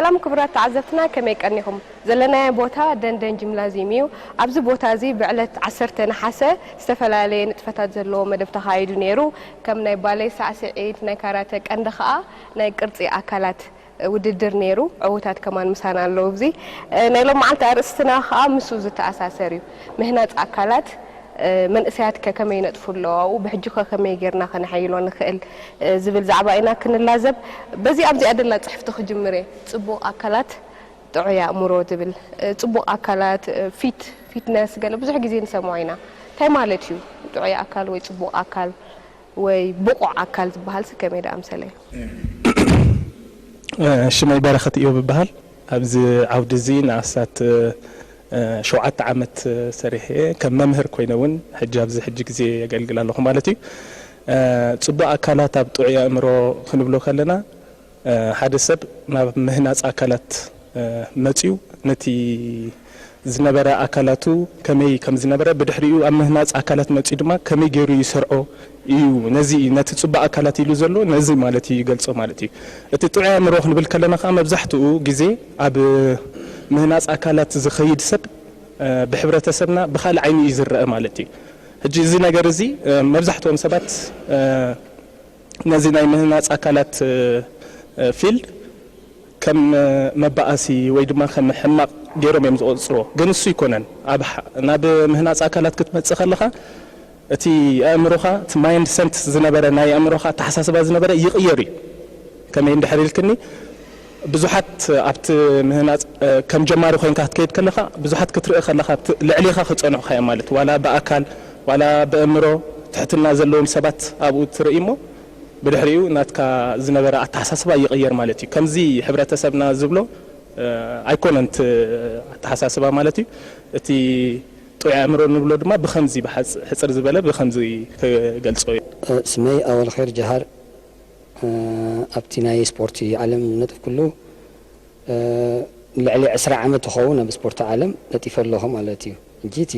ሰላም ክቡራት ተዓዘብትና፣ ከመይ ቀኒኹም? ዘለናዮ ቦታ ደንደን ጂምናዝዩም እዩ። ኣብዚ ቦታ እዚ ብዕለት ዓሰርተ ነሓሰ ዝተፈላለየ ንጥፈታት ዘለዎ መደብ ተኻይዱ ነይሩ። ከም ናይ ባሌ ሳዕስዒት፣ ናይ ካራተ፣ ቀንዲ ኸኣ ናይ ቅርጺ ኣካላት ውድድር ነይሩ። ዕዉታት ከማን ምሳና ኣለዉ። ኣብዚ ናይ ሎም መዓልቲ ኣርእስትና ኸኣ ምስኡ ዝተኣሳሰር እዩ። ምህናጽ ኣካላት መንእሰያት ከ ከመይ ይነጥፉ ኣለዉ? ኣብኡ ብሕጂ ከ ከመይ ጌርና ከነሐይሎ ንኽእል ዝብል ዛዕባ ኢና ክንላዘብ። በዚ ኣብዚኣ ደላ ጽሕፍቲ ክጅምር እየ። ጽቡቕ ኣካላት ጥዑይ ኣእምሮ ዝብል፣ ጽቡቕ ኣካላት፣ ፊት፣ ፊትነስ ገለ ብዙሕ ግዜ ንሰምዖ ኢና። እንታይ ማለት እዩ ጥዑይ ኣካል ወይ ጽቡቕ ኣካል ወይ ብቑዕ ኣካል ዝበሃልሲ ከመይ ደኣ ምሰለ? ሽመይ በረኸት እዮብ እበሃል። ኣብዚ ዓውዲ እዚ ንኣስታት ሸውዓተ ዓመት ሰሪሐ እየ። ከም መምህር ኮይነ እውን ሕጂ ኣብዚ ሕጂ ግዜ የገልግል ኣለኹ ማለት እዩ። ጽቡቕ ኣካላት ኣብ ጥዑይ ኣእምሮ ክንብሎ ከለና ሓደ ሰብ ናብ ምህናጽ ኣካላት መጺኡ ነቲ ዝነበረ ኣካላቱ ከመይ ከም ዝነበረ ብድሕሪኡ ኣብ ምህናጽ ኣካላት መጺኡ ድማ ከመይ ገይሩ ይሰርዖ እዩ። ነዚ እዩ ነቲ ጽቡቕ ኣካላት ኢሉ ዘሎ ነዚ ማለት እዩ ይገልጾ ማለት እዩ። እቲ ጥዑይ ኣእምሮ ክንብል ከለና ከኣ መብዛሕትኡ ግዜ ኣብ ምህናጽ ኣካላት ዝኸይድ ሰብ ብሕብረተሰብና ብኻልእ ዓይኒ እዩ ዝረአ ማለት እዩ። ሕጂ እዚ ነገር እዚ መብዛሕትኦም ሰባት ነዚ ናይ ምህናጽ ኣካላት ፊልድ ከም መባኣሲ ወይ ድማ ከም ሕማቕ ገይሮም እዮም ዝቖጽርዎ። ግን እሱ ኣይኮነን። ኣብ ናብ ምህናጽ ኣካላት ክትመጽእ ከለኻ እቲ ኣእምሮኻ እቲ ማይንድ ሰንት ዝነበረ ናይ ኣእምሮኻ ኣተሓሳስባ ዝነበረ ይቕየር እዩ። ከመይ እንድሕር ኢልክኒ ብዙሓት ኣብቲ ምህናጽ ከም ጀማሪ ኮይንካ ክትከይድ ከለኻ ብዙሓት ክትርኢ ከለኻ ልዕሌኻ ክጸንሑኻ እዮም ማለት ዋላ ብኣካል ዋላ ብኣእምሮ ትሕትና ዘለዎም ሰባት ኣብኡ ትርኢ እሞ ብድሕሪኡ ናትካ ዝነበረ ኣተሓሳስባ ይቕየር ማለት እዩ። ከምዚ ሕብረተሰብና ዝብሎ ኣይኮነን እቲ ኣተሓሳስባ ማለት እዩ። እቲ ጥዑይ ኣእምሮ ንብሎ ድማ ብኸምዚ ብሓጽ- ሕጽር ዝበለ ብኸምዚ ክገልጾ እየ። ስመይ ኣወልኸይር ጀሃር ኣብቲ ናይ ስፖርቲ ዓለም ነጥፍ ኩሉ ልዕሊ ዕስራ ዓመት ትኸውን ኣብ ስፖርቲ ዓለም ነጢፈ ኣለኹ ማለት እዩ። ሕጂ እቲ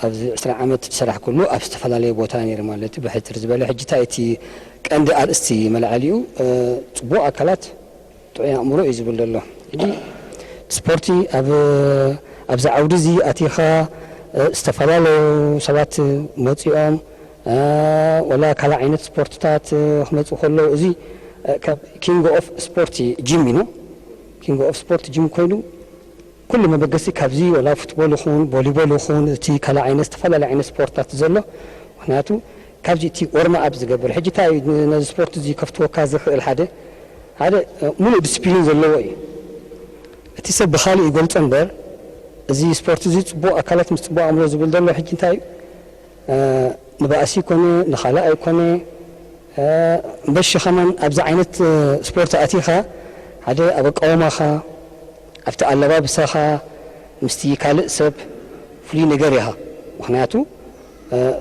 ኣብዚ ዕስራ ዓመት ዝሰራሕኩሉ ኣብ ዝተፈላለየ ቦታ ነይረ ማለት እዩ። ብሕጽር ዝበለ ሕጂ እንታይ እቲ ቀንዲ ኣርእስቲ መልዓሊኡ ጽቡቕ ኣካላት ጥዑይ ኣእምሮ እዩ ዝብል ዘሎ። ሕጂ ስፖርቲ ኣብ ኣብዚ ዓውዲ እዚ ኣቲኻ ዝተፈላለዩ ሰባት መፂኦም ወላ ካልእ ዓይነት ስፖርትታት ክመፁ ከለዉ እዚ ካብ king of sport gym እዩ። King of sport gym ኮይኑ ኩሉ መበገሲ ካብዚ ወላ ፉትቦል ይኹን ቮሊቦል ይኹን እቲ ካልእ ዓይነት ዝተፈላለዩ ዓይነት ስፖርትታት ዘሎ ምክንያቱ ካብዚ እቲ ወርማ ኣብ ዝገብር ሕጂ እንታይ እዩ ነዚ ስፖርት እዚ ከፍትወካ ዝኽእል ሓደ ሓደ ሙሉእ ዲስፕሊን ዘለዎ እዩ። እቲ ሰብ ብኻልእ ይገልፆ እምበር እዚ ስፖርት እዚ ፅቡቕ ኣካላት ምስ ፅቡቕ ኣእምሮ ዝብል ዘሎ ሕጂ እንታይ እዩ ንባእሲ ይኮነ ንኻልእ ኣይኮነ እምበሺ ከማን ኣብዚ ዓይነት ስፖርት ኣቲኻ ሓደ ኣብ ኣቃውማኻ ኣብቲ ኣለባብሳኻ ምስቲ ካልእ ሰብ ፍሉይ ነገር ኢኻ። ምኽንያቱ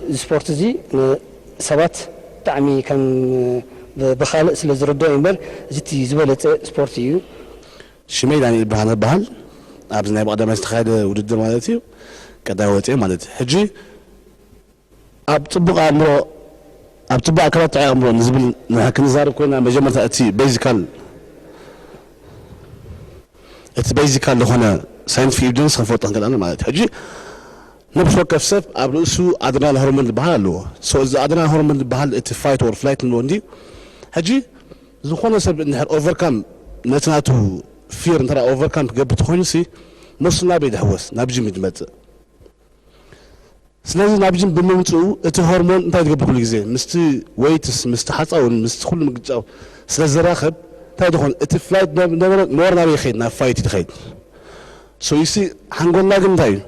እዚ ስፖርት እዚ ንሰባት ብጣዕሚ ከም ብኻልእ ስለ ዝርድኦ እዩ እምበር እዚ እቲ ዝበለፀ ስፖርት እዩ። ሽመይ ዳንኤል ብርሃነ እበሃል። ኣብዚ ናይ ብቐዳማይ ዝተኻየደ ውድድር ማለት እዩ ቀዳማይ ወፅየ ማለት እዩ። ሕጂ ኣብ ፅቡቕ ኣእምሮ ኣብ ፅቡቕ ኣካላት ጥዑይ ኣእምሮ ንዝብል ንሕ ክንዛረብ ኮይና መጀመርታ እቲ ቤዚካል እቲ ቤዚካል ዝኾነ ሳይንቲፊክ ኤቪደንስ ክንፈልጦ ክንክእል ኣለና ማለት እዩ። ሕጂ ነብሲ ወከፍ ሰብ ኣብ ርእሱ ኣድረናል ሆርሞን ዝበሃል ኣለዎ። So እዚ ኣድረናል ሆርሞን ዝበሃል እቲ ፋይት ኦር ፍላይት ንብሎ እንድዩ። ሕጂ ዝኾነ ሰብ እንድሕር ኦቨርካም ነቲ ናቱ ፊር እንተ ኦቨርካም ክገብር ተኾይኑ ሲ ሞስቱ ናበይ ድሕወስ ናብ ጅም እዩ ዝመፅእ። ስለዚ ናብ ጅም ብምምፅኡ እቲ ሆርሞን እንታይ ዝገብር ኩሉ ግዜ ምስቲ ወይትስ ምስቲ ሓፃውን ምስቲ ኩሉ ምግጫው ስለ ዝራኸብ እንታይ ዝኾን እቲ ፍላይት ነበረ ሞር ናበይ ይኸይድ ናብ ፋይት እዩ ዝኸይድ። So you see ሓንጎልና ግን እንታይ እዩ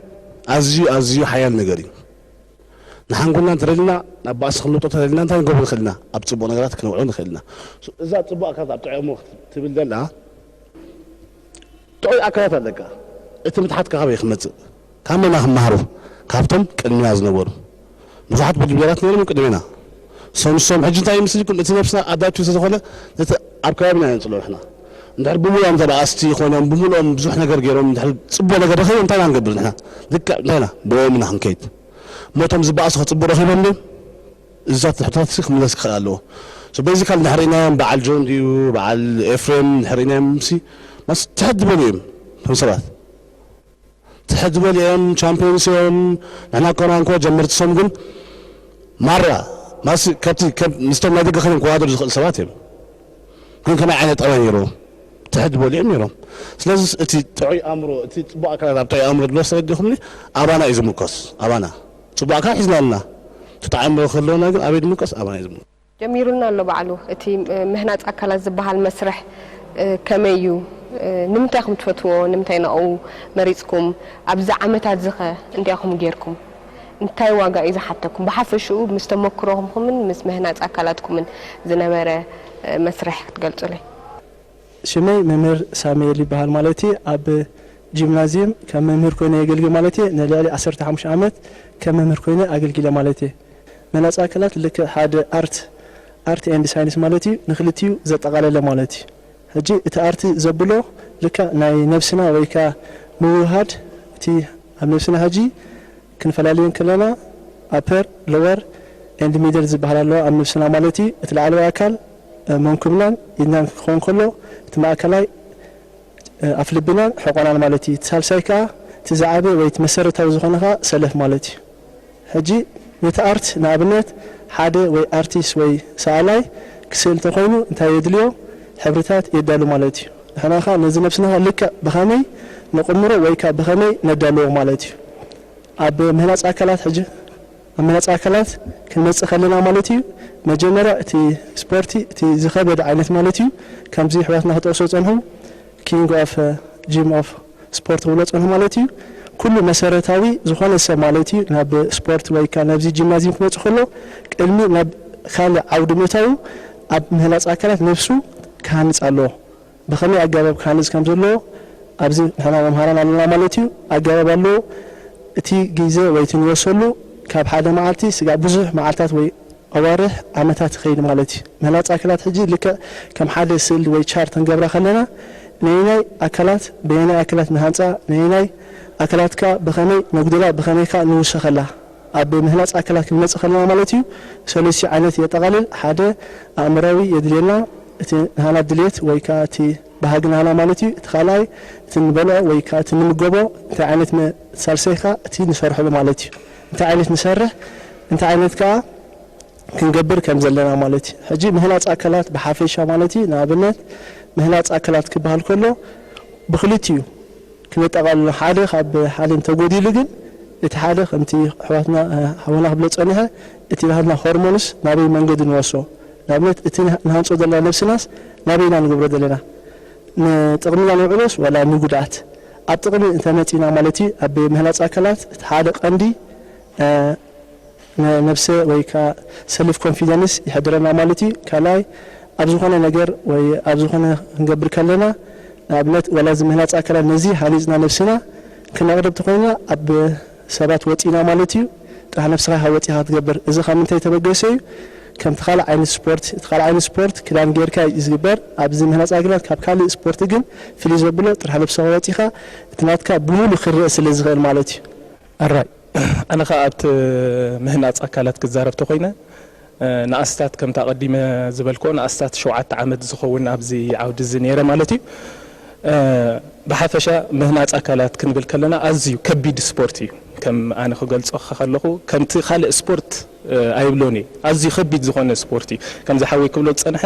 ኣዝዩ ኣዝዩ ሓያል ነገር እዩ። ንሓንጎልና እንተደሊና ናብ ባእሲ ክንልውጦ እንተደሊና እንታይ ክንገብሮ ንኽእል ኢና ኣብ ፅቡቕ ነገራት ክነውዕሎ ንኽእል ኢና። እዛ ፅቡቕ ኣካላት ኣብ ጥዕሙ ትብል ዘላ ጥዑይ ኣካላት ኣለካ። እቲ ምትሓት ካበይ ክመፅእ ካብ መና ክመሃሩ ካብቶም ቅድሚና ዝነበሩ ብዙሓት ቦዲቢልደራት ነይሮም ቅድሜና ሰው ንሶም ሕጂ እንታይ ይምስል ይኩን እቲ ነብስና ኣዳፕቲቭ ስለዝኾነ ነቲ ኣብ ከባቢና የንፅሎ ንሕና እንድሕር ብምሉኦም ተባኣስቲ ኮይኖም ብምሉኦም ብዙሕ ነገር ገይሮም እንድሕር ፅቡቅ ነገር ረኺቦም እንታይ ኢና ንገብር ንሕና ልክዕ እንታይ ኢና ብኦም ኢና ክንከይድ ሞቶም ዝበኣሱ ከፅቡቅ ረኺቦም ድዮም እዚታት ሕቶታት ክምለስ ክኽእል ኣለዎ So basically እንድሕር ርኢናዮም በዓል ጆን ድዩ በዓል ኤፍሬም እንድሕር ርኢናዮም ሲ ማስ ትሕት ዝበሉ እዮም። ከም ሰባት ትሕት ዝበሉ እዮም። ቻምፒዮንስ እዮም። ንሕና ኮና እንኮ ጀመርቲ ሶም ግን ማራ ማስ ካብቲ ከም ምስቶም ናይ ደገ ከይኖም ክወዳደሩ ዝኽእል ሰባት እዮም። ግን ከመይ ዓይነት ጠባይ ነይርዎም? ትሕት ዝበሉ እዮም ነይሮም። ስለዚ እቲ ጥዑይ ኣእምሮ፣ እቲ ጽቡቕ ኣካላት ኣብ ጥዑይ ኣእምሮ ድሎ ተረዲኹምኒ፣ ኣባና እዩ ዝምርኮስ። ኣባና ጽቡቕ ኣካል ሒዝና ኣለና። እቲ ጥዑይ ኣእምሮ ክህልወና ግን ኣበይ ድምርኮስ? ኣባና እዩ ዝምርኮስ። ጀሚሩልና ኣሎ ባዕሉ እቲ ምህናጽ ኣካላት ዝበሃል መስርሕ። ከመይ እዩ? ንምንታይ ኢኹም ትፈትዎ? ንምንታይ ናብኡ መሪጽኩም? ኣብዚ ዓመታት እዚ ኸ እንታይ ኢኹም ጌርኩም? እንታይ ዋጋ እዩ ዝሓተኩም? ብሓፈሽኡ ምስ ተመክሮኹምን ምስ ምህናጽ ኣካላትኩምን ዝነበረ መስርሕ ክትገልጹለይ? ሽመይ መምህር ሳሙኤል ይበሃል ማለት እዩ። ኣብ ጂምናዝየም ከም መምህር ኮይነ የገልግል ማለት እዩ። ንልዕሊ ዓሰርተ ሓሙሽተ ዓመት ከም መምህር ኮይነ ኣገልጊለ ማለት እዩ። ምህናጽ ኣካላት ልክዕ ሓደ ኣርት ኣርት ኤንድ ሳይንስ ማለት እዩ። ንክልቲኡ ዘጠቓለለ ማለት እዩ። ሕጂ እቲ ኣርት ዘብሎ ልክዕ ናይ ነብስና ወይ ከኣ ምውህሃድ እቲ ኣብ ነብስና ሕጂ ክንፈላልየን ከለና ኣፐር ሎወር ኤንድ ሚድል ዝበሃል ኣለዋ ኣብ ነብስና ማለት እዩ። እቲ ላዕለዋይ ኣካል መንኩብናን ኢድናን ክኸውን ከሎ እቲ ማእከላይ ኣፍልብናን ሕቖናን ማለት እዩ። እቲ ሳልሳይ ከኣ እቲ ዝዓበየ ወይ እቲ መሰረታዊ ዝኾነ ከኣ ሰለፍ ማለት እዩ። ሕጂ ነቲ ኣርት ንኣብነት ሓደ ወይ ኣርቲስት ወይ ሰኣላይ ክስእል እንተኾይኑ እንታይ የድልዮ? ሕብርታት የዳሉ ማለት እዩ። ንሕና ከኣ ነዚ ነብስና ከኣ ልክዕ ብኸመይ ነቕምሮ ወይ ከኣ ብኸመይ ነዳልዎ ማለት እዩ። ኣብ ምህናጽ ኣካላት ሕጂ ኣብ ምህናጽ ኣካላት ክንመጽእ ከለና ማለት እዩ መጀመርያ እቲ ስፖርቲ እቲ ዝኸበደ ዓይነት ማለት እዩ። ከምዚ ኣሕዋትና ክጠቕስዎ ዝጸንሑ king of gym of sport ክብሎ ዝጸንሑ ማለት እዩ። ኩሉ መሰረታዊ ዝኾነ ሰብ ማለት እዩ ናብ ስፖርት ወይ ከኣ ናብዚ ጂምናዝዩም ክመጽእ ከሎ ቅድሚ ናብ ካልእ ዓውዲ ምእታዉ ኣብ ምህናጽ ኣካላት ነብሱ ክሃንጽ ኣለዎ። ብኸመይ ኣገባብ ክሃንጽ ከም ዘለዎ ኣብዚ ንሕና መምሃራን ኣለና ማለት እዩ። ኣገባብ ኣለዎ። እቲ ግዜ ወይ እቲ ንወስደሉ ካብ ሓደ መዓልቲ ስጋዕ ብዙሕ መዓልታት ወይ ኣዋርሕ ዓመታት ይኸይድ ማለት እዩ። ምህናጽ ኣካላት ሕጂ ልክዕ ከም ሓደ ስእል ወይ ቻርት ክንገብራ ከለና ነየናይ ኣካላት በየናይ ኣካላት ንሃንጻ ነየናይ ኣካላትካ ብኸመይ ነጉድላ ብኸመይ ከኣ ንውሰኸላ ኣብ ምህናጽ ኣካላት ክንመጽእ ከለና ማለት እዩ ሰለስቲኡ ዓይነት የጠቓልል። ሓደ ኣእምራዊ የድልየና እቲ ናህና ድልየት ወይ ከኣ እቲ ባህጊ ናህና ማለት እዩ። እቲ ካልኣይ እቲ ንበልዖ ወይ ከኣ እቲ ንምገቦ እንታይ ዓይነት መ- ሳልሳይ ከኣ እቲ ንሰርሐሉ ማለት እዩ። እንታይ ዓይነት ንሰርሕ እንታይ ዓይነት ከኣ ክንገብር ከም ዘለና ማለት እዩ። ሕጂ ምህናጽ ኣካላት ብሓፈሻ ማለት እዩ ንኣብነት ምህናጽ ኣካላት ክበሃል ከሎ ብክልቲኡ ክነጠቓልሎ ሓደ ካብ ሓደ እንተጎዲሉ ግን እቲ ሓደ ከምቲ ኣሕዋትና ሓውና ክብሎ ዝጸንሐ እቲ ናህና ሆርሞንስ ናበይ መንገዲ ንወስዶ ንኣብነት እቲ ንሃንጾ ዘለና ነብስናስ ናበይና ንገብሮ ዘለና ንጥቕምና ነውዕሎስ ዋላ ንጉድኣት ኣብ ጥቕሚ እንተመጺና ማለት እዩ ኣብ ምህናጽ ኣካላት እቲ ሓደ ቀንዲ ነብሰ ወይ ከዓ ሰልፍ ኮንፊደንስ ይሕድረና ማለት እዩ። ካልኣይ ኣብ ዝኾነ ነገር ወይ ኣብ ዝኾነ ክንገብር ከለና ንኣብነት ዋላ እዚ ምህናፅ ኣካላት ነዚ ሃኒፅና ነብስና ክነቕርብ ተኾይንና ኣብ ሰባት ወፂና ማለት እዩ። ጥራሕ ነብስኻ ኢኻ ወፂኻ ክትገብር። እዚ ካብ ምንታይ ተበገሰ እዩ? ከምቲ ካልእ ዓይነት ስፖርት እቲ ካልእ ዓይነት ስፖርት ክዳን ጌርካ እዩ ዝግበር። ኣብዚ ምህናፅ ኣካላት ካብ ካልእ ስፖርት ግን ፍልይ ዘብሎ ጥራሕ ነብስኻ ወፂኻ እቲ ናትካ ብሙሉ ክረአ ስለ ዝኽእል ማለት እዩ። ኣራይ ኣነ ኸኣ ኣብቲ ምህናጽ ኣካላት ክዛረብ ተኾይነ ንኣስታት ከምቲ ኣቐዲመ ዝበልክዎ ንኣስታት ሸውዓተ ዓመት ዝኸውን ኣብዚ ዓውዲ እዚ ነይረ ማለት እዩ። ብሓፈሻ ምህናጽ ኣካላት ክንብል ከለና ኣዝዩ ከቢድ ስፖርት እዩ። ከም ኣነ ክገልጾ ከለኹ ከምቲ ካልእ ስፖርት ኣይብሎን እየ። ኣዝዩ ከቢድ ዝኾነ ስፖርት እዩ። ከምዚ ሓወይ ክብሎ ዝጸንሐ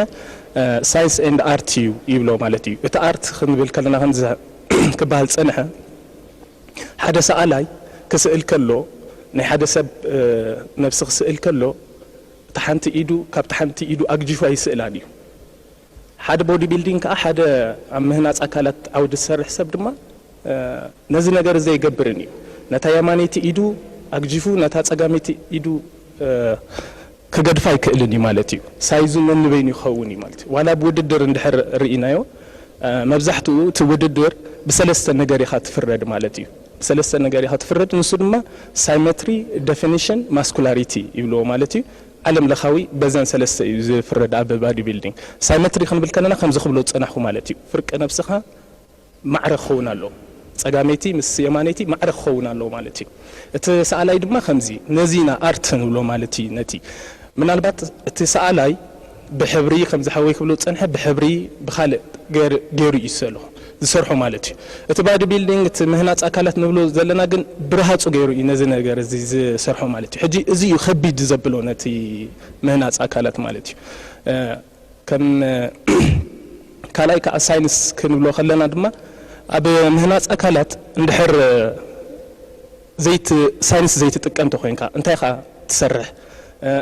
ሳይንስ ኤንድ ኣርት እዩ ይብሎ ማለት እዩ። እቲ ኣርት ክንብል ከለና ከምዚ ክበሃል ዝጸንሐ ሓደ ሰኣላይ ክስእል ከሎ ናይ ሓደ ሰብ ነብሲ ክስእል ከሎ እታ ሓንቲ ኢዱ ካብታ ሓንቲ ኢዱ ኣግጂፋ ይስእላን እዩ። ሓደ ቦዲ ቢልዲንግ ከዓ ሓደ ኣብ ምህናፅ ኣካላት ዓውዲ ዝሰርሕ ሰብ ድማ ነዚ ነገር እዚ ኣይገብርን እዩ። ነታ የማነይቲ ኢዱ ኣግጂፉ ነታ ፀጋመይቲ ኢዱ ክገድፋ ኣይክእልን እዩ ማለት እዩ። ሳይዙ ነንበይኑ ክኸውን እዩ ማለት እዩ። ዋላ ኣብ ውድድር እንድሕር ርኢናዮ መብዛሕትኡ እቲ ውድድር ብሰለስተ ነገር ኢኻ ትፍረድ ማለት እዩ። ብሰለስተ ነገር ኢኻ ትፍረድ። ንሱ ድማ ሳይመትሪ፣ ደፊኒሽን፣ ማስኩላሪቲ ይብልዎ ማለት እዩ። ዓለም ለኻዊ በዘን ሰለስተ እዩ ዝፍረድ ኣብ ባዲ ቢልዲንግ። ሳይመትሪ ክንብል ከለና ከምዚ ክብሎ ዝጸናሕኩ ማለት እዩ። ፍርቂ ነብስኻ ማዕረ ክኸውን ኣለዎ። ጸጋመይቲ ምስ የማነይቲ ማዕረ ክኸውን ኣለዎ ማለት እዩ። እቲ ሰኣላይ ድማ ከምዚ ነዚ ኢና ኣርት ንብሎ ማለት እዩ። ነቲ ምናልባት እቲ ሰኣላይ ብሕብሪ ከምዚ ሓወይ ክብሎ ዝጸንሐ ብሕብሪ ብኻልእ ገር- ገይሩ እዩ ዝሰልኹ ዝሰርሖ ማለት እዩ። እቲ ባዲ ቢልዲንግ እቲ ምህናጽ ኣካላት ንብሎ ዘለና ግን ብርሃጹ ገይሩ እዩ ነዚ ነገር እዚ ዝሰርሖ ማለት እዩ። ሕጂ እዚ እዩ ከቢድ ዘብሎ ነቲ ምህናጽ ኣካላት ማለት እዩ። እ፣ ከም ካልኣይ ከዓ ሳይንስ ክንብሎ ከለና ድማ ኣብ ምህናጽ ኣካላት እንድሕር ዘይት ሳይንስ ዘይትጥቀም ተኮይንካ እንታይ ኢኻ ትሰርሕ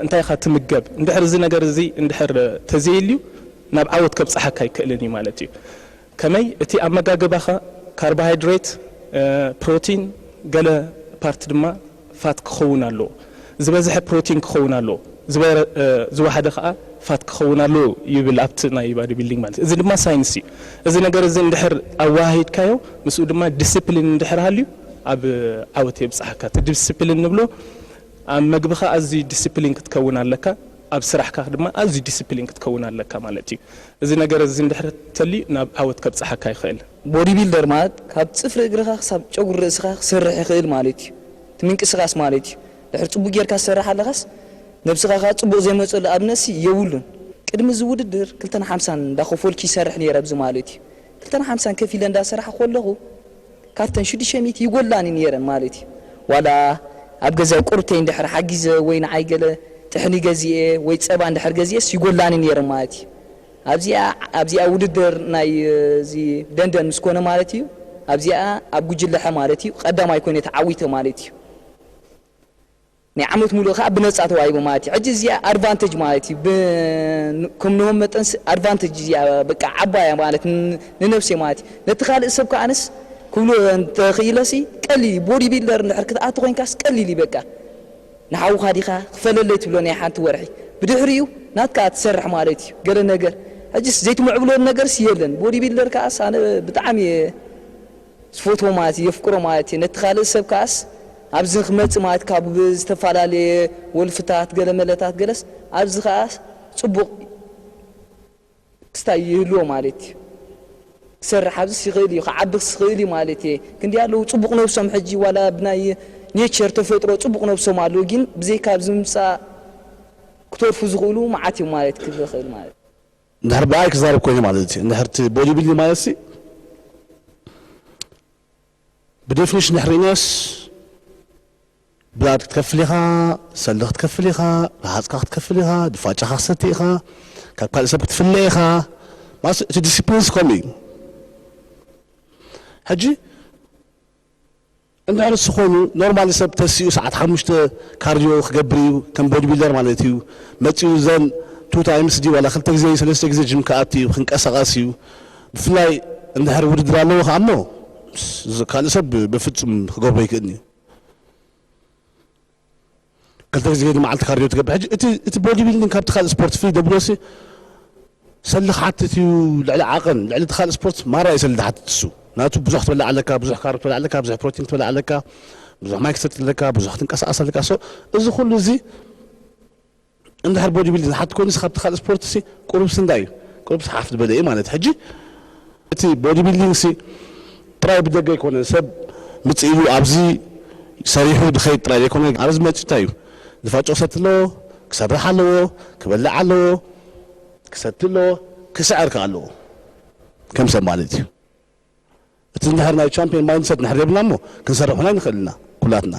እንታይ ኢኻ ትምገብ እንድሕር እዚ ነገር እዚ እንድሕር ተዘይልዩ ናብ ዓወት ከብፅሓካ ኣይክእልን እዩ ማለት እዩ። ከመይ እቲ ኣመጋግባኻ ካርቦሃይድሬት ፕሮቲን ገለ ፓርት ድማ ፋት ክኸውን ኣለዎ ዝበዝሐ ፕሮቲን ክኸውን ኣለዎ ዝበረ- ዝወሓደ ከዓ ፋት ክኸውን ኣለዎ ይብል ኣብቲ ናይ ባዲ ቢልዲንግ ማለት እዚ ድማ ሳይንስ እዩ። እዚ ነገር እዚ እንድሕር ኣወሃሂድካዮ ምስኡ ድማ ዲስፕሊን እንድሕር ሃልዩ ኣብ ዓወት የብፅሓካ እቲ ዲስፕሊን ንብሎ ኣብ መግብኻ ኣዝዩ ዲስፕሊን ክትከውን ኣለካ ኣብ ስራሕካ ድማ ኣዝዩ ዲስፕሊን ክትከውን ኣለካ ማለት እዩ። እዚ ነገር እዚ እንድሕር ተልዩ ናብ ዓወት ከብፅሓካ ይኽእል። ቦዲ ቢልደር ማለት ካብ ፅፍሪ እግርኻ ክሳብ ጨጉሪ ርእስኻ ክሰርሕ ይኽእል ማለት እዩ። እቲ ምንቅስቃስ ማለት እዩ። ድሕር ፅቡቅ ጌርካ ዝሰርሕ ኣለኻስ ነብስኻ ከዓ ፅቡቅ ዘይመፀሉ ኣብነሲ የብሉን። ቅድሚ እዚ ውድድር ክልተን ሓምሳን እንዳኸፈልኩ ይሰርሕ ነይረ ኣብዚ ማለት እዩ። ክልተን ሓምሳን ከፊለ እንዳሰራሕ ከለኹ ካብተን ሽዱሽተ ሚእቲ ይጎላኒ ነይረን ማለት እዩ። ዋላ ኣብ ገዛይ ቁርብተይ እንድሕር ሓጊዘ ወይ ንዓይ ገለ ጥሕኒ ገዚኤ ወይ ፀባ እንድሕር ገዚኤስ ይጎላኒ ነይረን ማለት እዩ። ኣብዚኣ ኣብዚኣ ውድድር ናይ እዚ ደንደን ምስ ኮነ ማለት እዩ ኣብዚኣ ኣብ ጉጅለሐ ማለት እዩ ቀዳማይ ኮይነ ተዓዊተ ማለት እዩ። ናይ ዓመት ሙሉእ ከዓ ብነፃ ተዋሂቡ ማለት እዩ። ሕጂ እዚኣ ኣድቫንቴጅ ማለት እዩ። ከም ንሆም መጠን ኣድቫንቴጅ እዚኣ በቃ ዓባያ ማለት ንነብሴ ማለት እዩ። ነቲ ካልእ ሰብ ከዓንስ ክብሎ እንተኽኢለሲ ቀሊል እዩ። ቦዲ ቢልደር እንድሕር ክትኣቱ ኮይንካስ ቀሊል እዩ በቃ። ንሓውኻ ዲኻ ክፈለለይ ትብሎ ናይ ሓንቲ ወርሒ ብድሕሪኡ ናትካ ትሰርሕ ማለት እዩ። ገለ ነገር ሕጅስ ዘይትምዕብሎ ነገርስ የለን። ቦዲ ቢልደር ከዓስ ኣነ ብጣዕሚ እየ ዝፈትዎ ማለት እዩ፣ የፍቅሮ ማለት እዩ። ነቲ ካልእ ሰብ ከዓስ ኣብዚ ክመጽእ ማለት ካብ ዝተፈላለየ ወልፍታት ገለ መለታት ገለስ ኣብዚ ከዓስ ጽቡቕ ክስታይ ይህልዎ ማለት እዩ። ክሰርሕ ኣብዚስ ይኽእል እዩ፣ ክዓብስ ይኽእል እዩ ማለት እየ። ክንዲ ኣለዉ ጽቡቕ ነብሶም ሕጂ ዋላ ብናይ ኔቸር ተፈጥሮ ጽቡቕ ነብሶም ኣለዉ፣ ግን ብዘይካ ኣብዚ ምምጻእ ክተርፉ ዝኽእሉ መዓት እዮም ማለት ክብል ይኽእል ማለት እዩ። እንድሕር ብኣይ ክዛረብ ኮይነ ማለት እዩ እንድሕር እቲ ቦዲ ቢልዲንግ ማለት ሲ ብዴፊኒሽን እንድሕር ርኢናስ ብላድ ክትከፍል ኢኻ፣ ሰልዲ ክትከፍል ኢኻ፣ ረሃፅካ ክትከፍል ኢኻ፣ ድፋጫኻ ክሰቲ ኢኻ፣ ካብ ካልእ ሰብ ክትፍለ ኢኻ። ማለት እቲ ዲስፕሊንስ ከምኡ እዩ። ሕጂ እንድሕር እሱ ኮይኑ ኖርማሊ ሰብ ተሲኡ ሰዓት ሓሙሽተ ካርዲዮ ክገብር እዩ ከም ቦዲ ቢልደር ማለት እዩ። መፂኡ ዘን ቱ ታይምስ ዲ ዋላ ክልተ ግዜ ሰለስተ ግዜ ጅም ክኣቱ እዩ ክንቀሳቐስ እዩ። ብፍላይ እንድሕር ውድድር ኣለዎ ከዓ እሞ ካልእ ሰብ ብፍፁም ክገብሮ ይክእልን እዩ። ክልተ ግዜ ንመዓልቲ ካርዲዮ ትገብር። ሕጂ እቲ እቲ ቦዲ ቢልዲንግ ካብቲ ካልእ ስፖርት ፍልይ ደብሎ ሲ ሰሊ ክሓትት እዩ ልዕሊ ዓቐን ልዕሊ እቲ ካልእ ስፖርት ማራ እዩ ሰሊ ዝሓትት እሱ ናቱ ብዙሕ ትበልዕ ኣለካ ብዙሕ ካርብ ትበልዕ ኣለካ ብዙሕ ፕሮቲን ትበልዕ ኣለካ ብዙሕ ማይ ክሰቲ ኣለካ ብዙሕ ትንቀሳቐስ ኣለካ ሶ እዚ ኩሉ እዚ እንድሕር ቦዲ ቢልዲንግ ዝሓት ኮይኑ ካብቲ ካልእ ስፖርት ሲ ቁሩብ ስንዳ እዩ ቁሩብ ሓፍ ዝበለ እዩ ማለት ሕጂ እቲ ቦዲ ቢልዲንግ ሲ ጥራይ ብደገ ኣይኮነን ሰብ ምፅእ ኢሉ ኣብዚ ሰሪሑ ድኸይድ ጥራይ ዘይኮነ ኣብዚ መፂኡ እንታይ እዩ ድፋጮ ክሰቲ ኣለዎ ክሰርሕ ኣለዎ ክበልዕ ኣለዎ ክሰቲ ኣለዎ ክስዕር ከ ኣለዎ ከም ሰብ ማለት እዩ እቲ እንድሕር ናይ ቻምፒዮን ማይንድሰት እንድሕር የብልና እሞ ክንሰርሕ ሁና ንኽእል ኢና ኩላትና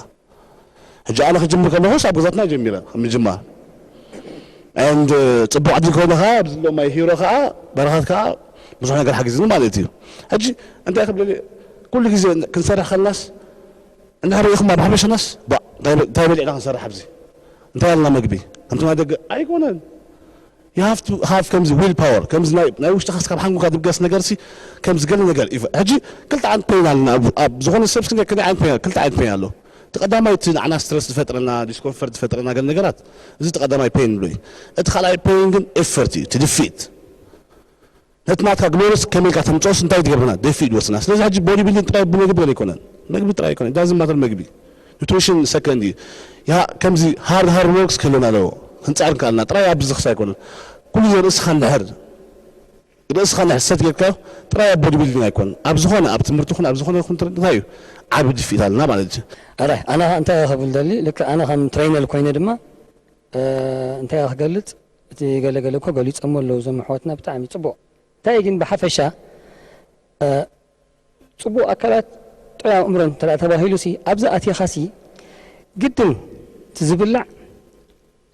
ሕጂ ኣነ ክጅምር ከለኹስ ኣብ ገዛትና ጀሚረ ምጅማር and ፅቡቅ ዕድል ከሆነ ከዓ ኣብዚ ዘሎ ማይ ሂሮ ከዓ በረኸት ከዓ ብዙሕ ነገር ሓጊዝኒ ማለት እዩ ሕጂ እንታይ ክብል ኩሉ ግዜ ክንሰርሕ ከለናስ እንድሕር ርኢኹም ኣብ ሓበሻናስ እንታይ በሊዕና ክንሰርሕ ኣብዚ እንታይ ኣለና መግቢ ከምቲ ናይ ደገ ኣይኮነን you have to have ከምዚ ዊል ፓወር ከምዚ ናይ ውሽጥኻ ስካብ ሓንጎልካ ድብገስ ነገር ሲ ከምዚ ገለ ነገር ሕጂ ክልተ ዓይነት ፔን ኣለና ኣብ ዝኾነ ሰብ ስክን ከደ ዓይነት ፔን ክልተ ዓይነት ፔን ኣሎ እቲ ቀዳማይ እቲ ንዓና ስትረስ ዝፈጥረና ዲስኮንፈርት ዝፈጥረና ገለ ነገራት እዚ እቲ ቀዳማይ ፔን ንብሎ እዩ እቲ ካልኣይ ፔን ግን ኤፈርት እዩ እቲ ድፊት ነቲ ናትካ ግሎሪስ ከመይ ኢልካ ተምፅኦስ እንታይ ትገብረና ደፊእ ድወስና ስለዚ ሕጂ ቦዲ ቢልዲንግ ጥራይ ብመግቢ ገለ ኣይኮነን መግቢ ጥራይ ኣይኮነን ዳዝን ማተር መግቢ ኑትሪሽን ሰከንድ እዩ ያ ከምዚ ሃርድ ሃርድ ወርክስ ክህልወና ኣለዎ ክንፅዕር ከኣልና ጥራይ ኣብ ዝኽስ ኣይኮነን ኩሉ ግዜ ርእስኻ እንድሕር ርእስኻ እንድሕር ሰት ጌርካ ጥራይ ኣብ ቦዲ ቢልዲንግ ኣይኮነን ኣብ ዝኾነ ኣብ ትምህርቲ ኹን ኣብ ዝኾነ ኹን እንታይ እዩ ዓቢ ድፊት ኣለና ማለት እዩ ኣራይ ኣነ እንታይ ክብል ደሊ ልክ ኣነ ከም ትሬነር ኮይነ ድማ እንታይ ክገልፅ እቲ ገለገለ እኮ ገሊጾሞ ኣለዉ እዞም ኣሕዋትና፣ ብጣዕሚ ጽቡቕ። እንታይ ግን ብሓፈሻ፣ እ፣ ጽቡቕ ኣካላት ጥዑይ ኣእምሮ እንተ ደኣ ተባሂሉሲ፣ ኣብዚ ኣቲኻሲ ግድን እቲ ዝብላዕ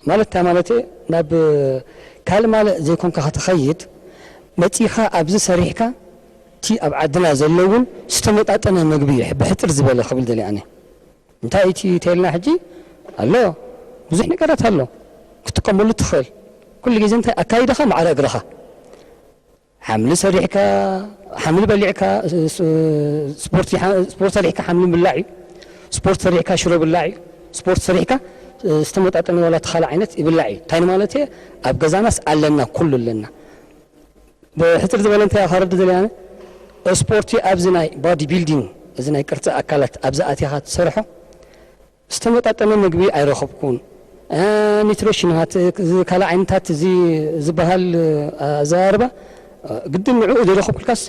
ማለት፣ እንታይ ማለት እየ፣ ናብ ካልእ ማልእ ዘይኮንካ ክትኸይድ መጺኻ ኣብዚ ሰሪሕካ፣ እቲ ኣብ ዓድና ዘሎ እውን ዝተመጣጠነ መግቢ ብሕጽር ዝበለ ክብል ደልየ ኣነ። እንታይ እቲ ተይልና ሕጂ ኣሎ፣ ብዙሕ ነገራት ኣሎ ክትጥቀመሉ ትኽእል። ኩሉ ግዜ እንታይ ኣካይዳኻ ማዕረ እግርኻ። ሓምሊ ሰሪሕካ፣ ሓምሊ በሊዕካ፣ ስ-፣ ስ-፣ ስፖርት ይሓ-፣ ስፖርት ሰሪሕካ ሓምሊ ምብላዕ እዩ። ስፖርት ሰሪሕካ ሽሮ ብላዕ እዩ። ስፖርት ሰሪሕካ፣ እ፣ ዝተመጣጠነ ዋላ እቲ ካልእ ዓይነት ይብላዕ እዩ። እንታይ ማለት እየ? ኣብ ገዛናስ ኣለና፣ ኩሉ ኣለና። ብሕጽር ዝበለ እንታይ እየ ከረዲ ደልየ ኣነ? ስፖርቲ ኣብዚ ናይ ባዲ ቢልዲንግ፣ እዚ ናይ ቅርጺ ኣካላት ኣብዚ ኣቲኻ ትሰርሖ፣ ዝተመጣጠነ ምግቢ ኣይረኸብኩን። እ፣ ኒትሪሽናት፣ እዚ ካልእ ዓይነታት እዚ ዝበሃል፣ እ፣ ኣዘራርባ፣ እ፣ ግድን ንዕኡ ዘይረኸብኩልካስ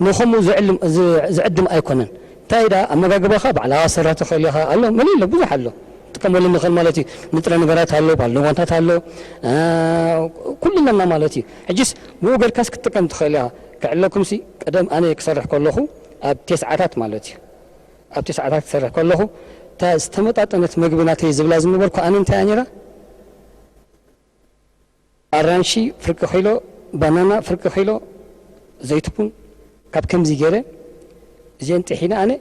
ንኸምኡ ዝዕልም-፣ ዝ-፣ ዝዕድም ኣይኮነን። እንታይ ደኣ ኣመጋግባኻ ባዕልኻ ሰራ ትኽእል ኢኻ። ኣሎ፣ መሊእ ኣሎ፣ ብዙሕ ኣሎ። ትጥቀመሉ ንኽእል ማለት እዩ። ንጥረ ነገራት ኣሎ፣ ባልደንጓታት ኣሎ፣ እ፣ ኩሉ ኣለና ማለት እዩ። ሕጂስ ብኡ ጌርካስ ክትጥቀም ትኽእል ኢኻ። ክዕለኩምሲ ቀደም ኣነ ክሰርሕ ከለኹ ኣብ ቴስዓታት ማለት እዩ። ኣብቲ ሰዓታት ክሰርሕ ከለኹ፣ እታ ዝተመጣጠነት መግቢ ናተይ ዝብላ ዝነበርኩ ኣነ እንታይ እያ ነይራ? ኣራንሺ ፍርቂ ኪሎ፣ ባናና ፍርቂ ኪሎ፣ ዘይትኩን ካብ ከምዚ ገይረ፣ እዚአን ጥሒነ ኣነ፣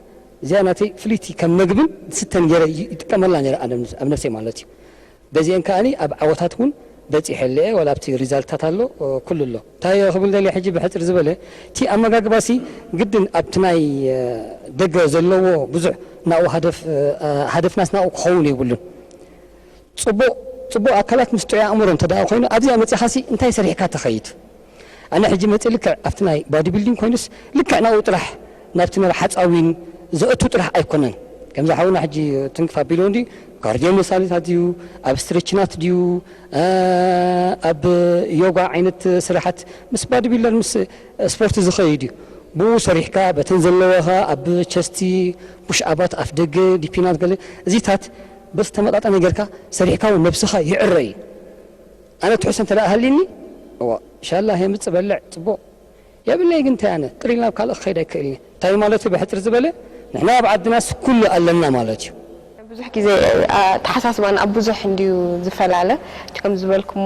እዚኣ ናተይ ፍልይቲ ከም መግብን ዝስተን ገይረ ይ-፣ ይጥቀመላ ነይረ ኣነ ኣብ ነብሰይ ማለት እዩ። በዚአን ከኣኒ ኣብ ዓወታት እውን በጺሐ ኣለየ፣ ዋላ ኣብቲ ሪዛልታት ኣሎ፣ እ፣ ኩሉ ኣሎ። እንታይ እየ ክብል ደልየ ሕጂ ብሕጽር ዝበለ፣ እቲ ኣመጋግባሲ ግድን ኣብቲ ናይ፣ እ፣ ደገ ዘለዎ ብዙሕ ናብኡ ሃደፍ፣ እ፣ ሃደፍናስ ናብኡ ክኸውን የብሉን። ጽቡቕ፣ ጽቡቕ ኣካላት ምስ ጥዑይ ኣእምሮ እንተ ደኣ ኮይኑ፣ ኣብዚኣ መጺኻሲ እንታይ ሰሪሕካ ትኸይድ? ኣነ ሕጂ መጺእ ልክዕ ኣብቲ ናይ ባዲ ቢልዲንግ ኮይኑስ ልክዕ ናብኡ ጥራሕ፣ ናብቲ ናይ ሓጻዊን ዘእቱ ጥራሕ ኣይኮነን። ከምዚ ሓውና ሕጂ ትንክፍ ኣቢሉ እንዲ ካርዲዮ መሳሊታት ድዩ፣ ኣብ ስትሬችናት ድዩ፣ እ፣ ኣብ ዮጋ ዓይነት ስራሓት ምስ ባዲ ቢልደር ምስ ስፖርት ዝኸይድ እዩ። ብኡ ሰሪሕካ በተን ዘለዋኻ ኣብ ቸስቲ፣ ፑሽ ኣባት፣ ኣፍ ደገ፣ ዲፒናት ገለ እዚታት በዝተመጣጠነ ጌርካ ሰሪሕካ እውን ነብስኻ ይዕረ እዩ። ኣነ ትሕዝቶ እንተ ደኣ ሃልዩኒ፣ እዋ፣ ሻላ የምጽእ በልዕ፣ ጽቡቕ። የብለይ ግን እንታይ ኣነ ጥሪል ናብ ካልእ ክኸይድ ኣይክእልን እየ። እንታይ ማለት እዩ ብሕጽር ዝበለ? ንሕና ኣብ ዓድናስ ኩሉ ኣለና ማለት እዩ። ብዙሕ ግዜ ኣተሓሳስባና ኣብ ብዙሕ እንድዩ ዝፈላለ። እቲ ከም ዝበልኩሞ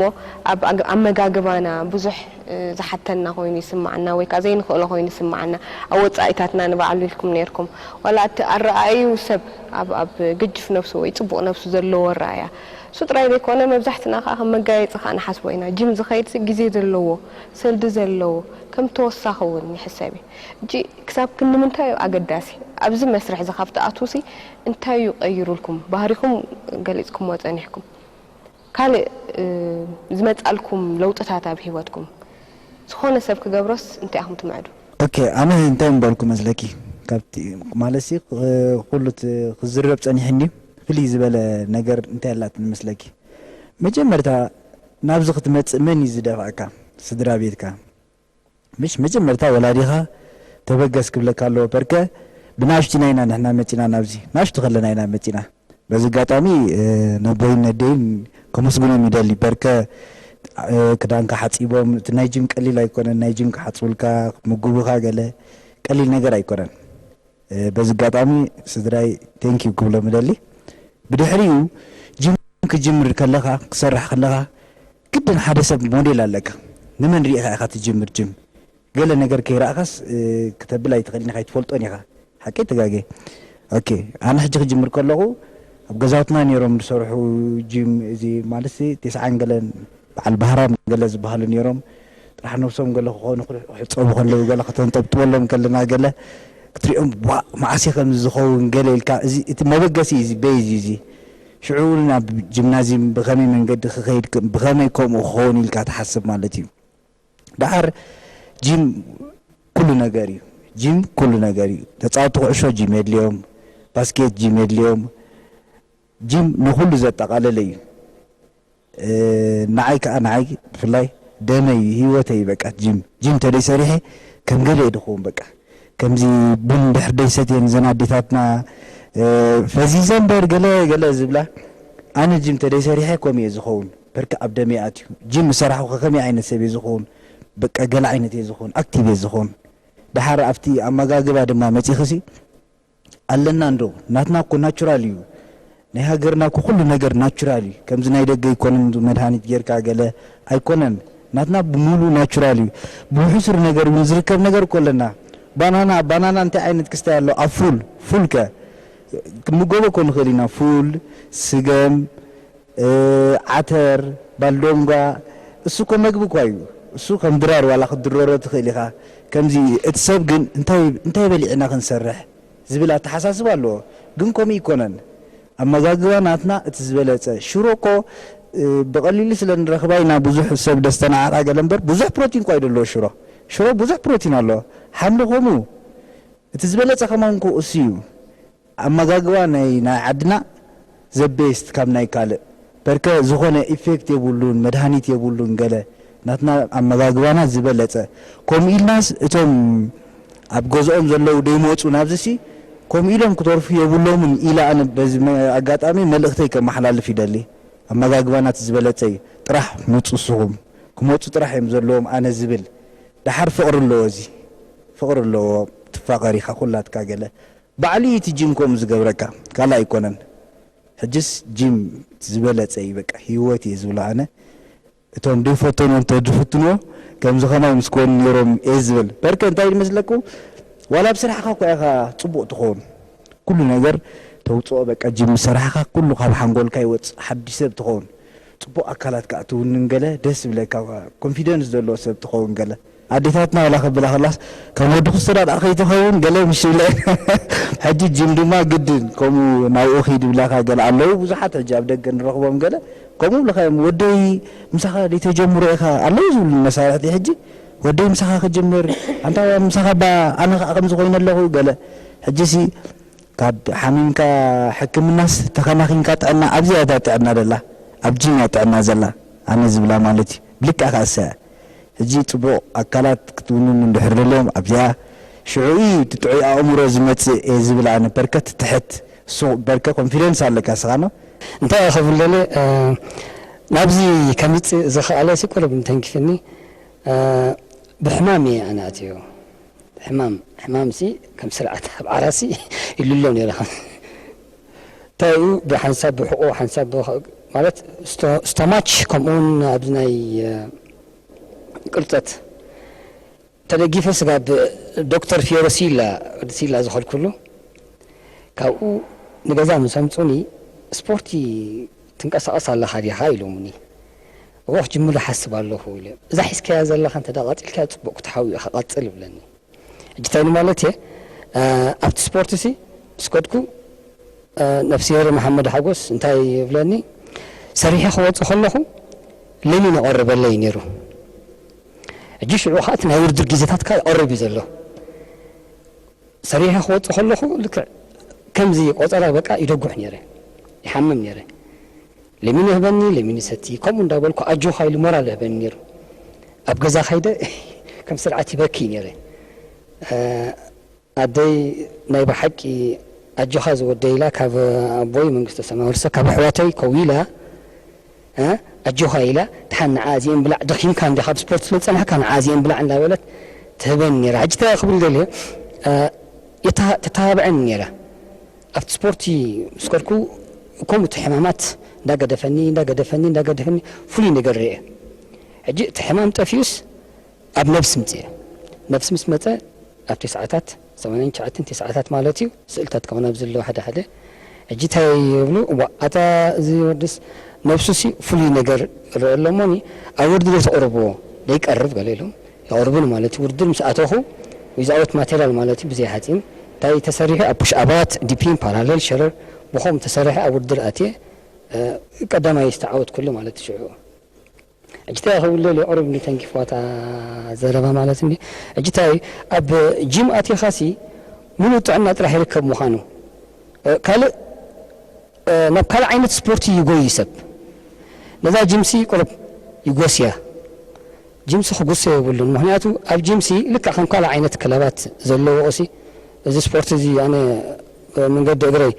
ኣብ ኣግ-፣ ኣመጋግባና ብዙሕ፣ እ፣ ዝሓተና ኮይኑ ይስምዓና ወይ ከኣ ዘይንኽእሎ ኮይኑ ይስምዓና። ኣብ ወጻኢታትና ንባዕሉ ኢልኩም ነይርኩም። ዋላ እቲ ኣረኣእዩ ሰብ ኣብ፣ ኣብ ግጅፍ ነብሱ ወይ ጽቡቕ ነብሱ ዘለዎ ኣረኣእያ እሱ ጥራይ ዘይኮነ፣ መብዛሕትና ከኣ ከም መጋየጺ ከኣ ንሓስቦ ኢና። ጂም ዝኸይድሲ ግዜ ዘለዎ፣ ሰልዲ ዘለዎ፣ ከም ተወሳኺ እውን ይሕሰብ እዩ። ሕጂ ክሳብ ክንዲ ምንታይ እዩ ኣገዳሲ? ኣብዚ መስርሕ እዚ ካብ ትኣትዉሲ እንታይ እዩ ቀይሩልኩም? ባህሪኹም ገሊጽኩምዎ ጸኒሕኩም። ካልእ፣ እ፣ ዝመጻልኩም ለውጥታት ኣብ ህይወትኩም? ዝኾነ ሰብ ክገብሮስ እንታይ ኢኹም ትምዕዱ? ኦኬ፣ ኣነ እንታይ ምበልኩ መስለኪ? ካብቲ፣ ማለትሲ፣ እ፣ ኩሉ እቲ ክዝረብ ጸኒሕኒ፣ ፍልይ ዝበለ ነገር እንታይ ኣላትኒ መስለኪ? መጀመርታ ናብዚ ክትመጽእ መን እዩ ዝደፋእካ? ስድራ ቤትካ። ምሽ መጀመርታ ወላዲኻ ተበገስ ክብለካ ኣለዎ። በርከ ብናሽቱና ኢና ንሕና መጺና ናብዚ። ናሽቱ ከለና ኢና መጺና። በዚ ኣጋጣሚ፣ እ፣ ነቦይን ነደይን ከመስግኖም ይደሊ። በርከ፣ እ፣ ክዳንካ ሓጺቦም፣ እቲ ናይ ጂም ቀሊል ኣይኮነን፣ ናይ ጂም ክሓጽቡልካ፣ ክምግቡኻ ገለ ቀሊል ነገር ኣይኮነን። እ፣ በዚ ኣጋጣሚ ስድራይ ቴንኪዩ ክብሎም እደሊ። ብድሕሪኡ ጂም ክጅምር ከለኻ፣ ክሰርሕ ከለኻ፣ ግድን ሓደ ሰብ ሞዴል ኣለካ። ንመን ሪኢኻ ኢኻ ትጅምር ጂም? ገለ ነገር ከይረኣኻስ፣ እ፣ ክተብል ኣይትኽእልን ኢኻ፣ ኣይትፈልጦን ኢኻ። ሓቀይ ተጋግየ? ኦኬ፣ ኣነ ሕጂ ክጅምር ከለኹ፣ ኣብ ገዛውትና ነይሮም ዝሰርሑ ጂም፣ እዚ ማለትሲ፣ ቴስዓን ገለን በዓል ባህራም ገለ ዝበሃሉ ነይሮም። ጥራሕ ነብሶም ገለ ክኾኑ ክሕጸቡ ከለዉ፣ ገለ ከተንጠብጥበሎም ከለና፣ ገለ ክትሪኦም፣ "ዋእ፣ መዓስ እዩ ከምዚ ዝኸውን?" ገለ ኢልካ፣ እዚ፣ እቲ መበገሲ እዩ፣ እዚ ቤዝ እዩ፣ እዚ። ሽዑ ናብ ጂምናዝየም ብኸመይ መንገዲ ክኸይድ፣ ከ-፣ ብኸመይ ከምኡ ክኸውን ኢልካ ትሓስብ ማለት እዩ። ደሓር ጂም ኩሉ ነገር እዩ። ጂም ኩሉ ነገር እዩ። ተጻወትቲ ኩዕሾ ጂም የድልዮም፣ ባስኬት ጂም የድልዮም። ጂም ንኹሉ ዘጠቓለለ እዩ። እ፣ ንዓይ ከኣ፣ ንዓይ ብፍላይ ደመይ እዩ፣ ህይወተይ እዩ። በቃ ጂም፣ ጂም ተደይ ሰሪሐ ከም ገለ እየ ድኸውን። በቃ ከምዚ ቡን ድሕር ደይ ሰትየን እዘን ኣዴታትና፣ እ፣ ፈዚዘ እምበር ገለ ገለ ዝብላ፣ ኣነ ጂም ተደይ ሰሪሐ ከምኡ እየ ዝኸውን። በርካ ኣብ ደመ ይኣትዩ። ጂም ዝሰራሕኩ ከመይ ዓይነት ሰብ እየ ዝኸውን? በቃ ገለ ዓይነት እየ ዝኸውን፣ ኣክቲቭ እየ ዝኸውን። ደሓር ኣብቲ ኣመጋግባ ድማ መጺኽሲ ኣለና እንዶ፣ ናትና እኮ ናቹራል እዩ። ናይ ሃገርና እኮ ኩሉ ነገር ናቹራል እዩ። ከምዚ ናይ ደገ ኣይኮነን፣ መድሃኒት ጌርካ ገለ ኣይኮነን። ናትና ብሙሉ ናቹራል እዩ። ብሕሱር ነገር እውን ዝርከብ ነገር እኮ ኣለና። ባናና፣ ባናና እንታይ ዓይነት ክስታይ ኣሎ? ኣብ ፉል፣ ፉል ከ ክንምገቦ እኮ ንኽእል ኢና። ፉል፣ ስገም፣ እ፣ ዓተር፣ ባልዶንጓ፣ እሱ እኮ መግቢ እኳ እዩ። እሱ ከም ድራር ዋላ ክትድረሮ ትኽእል ኢኻ። ከምዚ እቲ ሰብ ግን እንታይ፣ እንታይ በሊዕና ክንሰርሕ ዝብል ኣተሓሳስባ ኣለዎ። ግን ከምኡ ኣይኮነን። ኣመጋግባ ናትና እቲ ዝበለጸ። ሽሮ እኮ፣ እ፣ ብቐሊሉ ስለ ንረኽባ ኢና ብዙሕ ሰብ ደስተናዓቓ ገለ እምበር ብዙሕ ፕሮቲን እኳ እዩ ዘለዎ ሽሮ። ሽሮ ብዙሕ ፕሮቲን ኣለዎ። ሓምሊ ከምኡ። እቲ ዝበለጸ ከማን እኮ እሱ እዩ። ኣመጋግባ ናይ፣ ናይ ዓድና ዘ ቤስት ካብ ናይ ካልእ። በርከ ዝኾነ ኢፌክት የብሉን፣ መድሃኒት የብሉን ገለ። ናትና ኣመጋግባና ዝበለጸ። ከምኡ ኢልናስ እቶም ኣብ ገዝኦም ዘለዉ ደይመጹ ናብዚሲ ከምኡ ኢሎም ክተርፉ የብሎምን ኢለ ኣነ በዚ መ-፣ ኣጋጣሚ መልእኽተይ ከመሓላልፍ ይደሊ። ኣመጋግባና እቲ ዝበለጸ እዩ። ጥራሕ ምጹ ንስኹም። ክመጹ ጥራሕ እዮም ዘለዎም ኣነ ዝብል። ደሓር ፍቕሪ ኣለዎ እዚ። ፍቕሪ ኣለዎ። ትፋቐር ኢኻ ኩላትካ ገለ። ባዕሉ እዩ እቲ ጂም ከምኡ ዝገብረካ። ካልእ ኣይኮነን። ሕጅስ ጂም ዝበለጸ እዩ በቃ። ህይወት እየ ዝብሎ ኣነ። እቶም ደይፈተኑ እንተ ዝፍትንዎ ከምዚ ከማይ ምስ ኮኑ ነይሮም እየ ዝብል። በርከ እንታይ ይመስለኩም? ዋላ ኣብ ስራሕኻ እኳ ኢኻ ጽቡቕ ትኸውን። ኩሉ ነገር ተውጽኦ በቃ ጂም ምስ ሰራሕኻ ኩሉ ካብ ሓንጎልካ ይወጽእ። ሓድሽ ሰብ ትኸውን። ጽቡቕ ኣካላት ከኣ ትውንን ገለ ደስ ዝብለካ ኮንፊደንስ ዘለዎ ሰብ ትኸውን ገለ። ኣዴታትና ዋላ ከብላ ከላስ ከም ወዲ ክስትራ ደኣ ከይትኸውን ገለ ምሽ ይብለ። ሕጂ ጂም ድማ ግድን ከምኡ ናብኡ ኺድ ይብላኻ ገለ ኣለዉ ብዙሓት ሕጂ ኣብ ደገ ንረኽቦም ገለ ከምኡ ይብልኻ እዮም። ወደይ ምሳኻ ደይተጀምሮ ኢኻ ኣለዉ ዝብሉ መሳርሕቲ ሕጂ ወደይ ምሳኻ ክጅምር ኣንታ ምሳኻ ባ ኣነ ኸዓ ከምዚ ኮይነ ኣለኹ ገለ። ሕጂሲ ካብ ሓሚምካ ሕክምናስ ተኸናኺንካ ጥዕና ኣብዚኣ እያ ጥዕና ደላ ኣብ ጂም እያ ጥዕና ዘላ ኣነ ዝብላ ማለት እዩ። ብልክዕ ከኣ እሳ እያ። ሕጂ ጽቡቕ ኣካላት ክትውንን እንድሕር ደልዮም ኣብዚኣ ሽዑ እዩ እቲ ጥዑይ ኣእምሮ ዝመጽእ እየ ዝብል ኣነ። በርከ ትትሕት እሱ በርከ ኮንፊደንስ ኣለካ እስኻ ነው። እንታይ እየ ክብል ደልየ፣ እ፣ ናብዚ ከምጽእ ዝኸኣለ ሲ ቁሩብ እንተንኪፍኒ፣ እ፣ ብሕማም እየ ኣነ ኣትዮ። ሕማም፣ ሕማምሲ ከም ስርዓት ኣብ ዓራሲ ይልሎ ነይረ። እንታይ እዩ ብሓንሳብ ብሕቆ ሓንሳብ ብኸ-፣ ማለት ስቶ-፣ ስቶማች ከምኡውን ኣብዚ ናይ፣ እ፣ ቅርጸት ተደጊፈ ስጋብ ዶክተር ፊዮሮ ሲላ፣ ወዲ ሲላ ዝኸድኩሉ፣ ካብኡ ንገዛ ምስ ኣምጹኒ፣ "ስፖርቲ ትንቀሳቐስ ኣለኻ ዲኻ?" ኢሎምኒ። "እወ፣ ክጅምር እሓስብ ኣለኹ" ኢለ። "እዛ ሒዝካያ ዘለኻ እንተ ደኣ ቀጺልካያ ጽቡቕ ክትሓዊ ኢኻ፣ ቀጽል" ይብለኒ። ሕጂ እንታይ ማለት እየ? እ፣ ኣብቲ ስፖርትሲ ምስ ከድኩ፣ እ፣ ነፍስሄር መሓመድ ሓጎስ እንታይ ይብለኒ? ሰሪሐ ክወጽእ ከለኹ ለሚን የቐርበለይ ነይሩ። ሕጂ ሽዑ ኸዓ እቲ ናይ ውድድር ግዜታት ከኣ ይቐርብ እዩ ዘሎ። ሰሪሐ ክወጽእ ከለኹ ልክዕ ከምዚ ቆጸራ በቃ ይደጉሕ ነይረ፣ ይሓምም ነይረ። ለሚን ይህበኒ፣ ለሚን ይሰቲ፣ ከምኡ እንዳበልኩ ኣጆኻ ኢሉ ሞራል ይህበኒ ነይሩ። ኣብ ገዛ ከይደ ከም ስርዓት ይበኪ ነይረ። እ፣ ኣደይ ናይ ብሓቂ ኣጆኻ ዝወደይ ኢላ ካብ ኣቦይ መንግስተ ሰማይ ወርሰ ካብ ኣሕዋተይ ከዊላ፣ እ፣ ኣጆኻ ኢላ፣ "ደሓን ንዓ እዚኤን ብላዕ፣ ደኺምካ እንዲኻ፣ ኣብ ስፖርት ስለ ዝጸናሕካ ንዓ እዚኤን ብላዕ" እንዳበለት ትህበኒ ነይራ። ሕጂ እንታይ ክብል ደልየ፣ እ፣ የታ-፣ ተተባብዐኒ ነይራ። ኣብቲ ስፖርቲ ምስ ከድኩ ከምኡ እቲ ሕማማት እንዳገደፈኒ፣ እንዳገደፈኒ፣ እንዳገደፈኒ ፍሉይ ነገር ርኤ። ሕጂ እቲ ሕማም ጠፊኡስ ኣብ ነብሲ ምጽኤ። ነብሲ ምስ መጸ ኣብ ቴስዓታት፣ ሰማንያን ትሽዓተን ቴስዓታት ማለት እዩ፣ ስእልታት ከማን ኣብዚ ኣለዉ ሓደ ሓደ። ሕጂ እንታይ ይብሉ፣ "እዋ፣ ኣታ እዚ ወድስ ነብሱሲ ፍሉይ ነገር ይረአ ኣሎ እሞኒ፣ ኣብ ውድድር ተቕርብዎ፣ ደይቀርብ" ገለ ኢሎም የቕርቡኒ ማለት እዩ። ውድድር ምስ ኣተኹ፣ ዊዝኣውት ማቴሪያል ማለት እዩ፣ ብዘይ ሓጺን፣ እንታይ ተሰሪሑ፣ ኣብ ፑሽ ኣባት፣ ዲፒን፣ ፓራሌል፣ ሸረር፣ ብኸም ተሰሪሐ ኣብ ውድድር ኣትየ፣ እ፣ ቀዳማይ ዝተዓወትኩሉ ማለት እዩ ሽዑ። ሕጂ እንታይ ክብል ደልየ፣ ቁሩብ እንዲ ተንኪፍዋ እታ ዘረባ ማለት እንዲ። ሕጂ እንታይ ኣብ ጂም ኣቲኻሲ ምሉእ ጥዕና ጥራሕ ይርከብ ምዃኑ። እ፣ ካልእ፣ እ፣ ናብ ካልእ ዓይነት ስፖርቲ ይጎይ ሰብ። ነዛ ጂምሲ ቁሩብ ይጎስያ። ጂምሲ ክጉሰ የብሉን። ምኽንያቱ ኣብ ጂምሲ ልክዕ ከም ካልእ ዓይነት ክለባት ዘለዎ ኦሲ፣ እዚ ስፖርት እዚ ኣነ፣ እ፣ መንገዲ እግረይ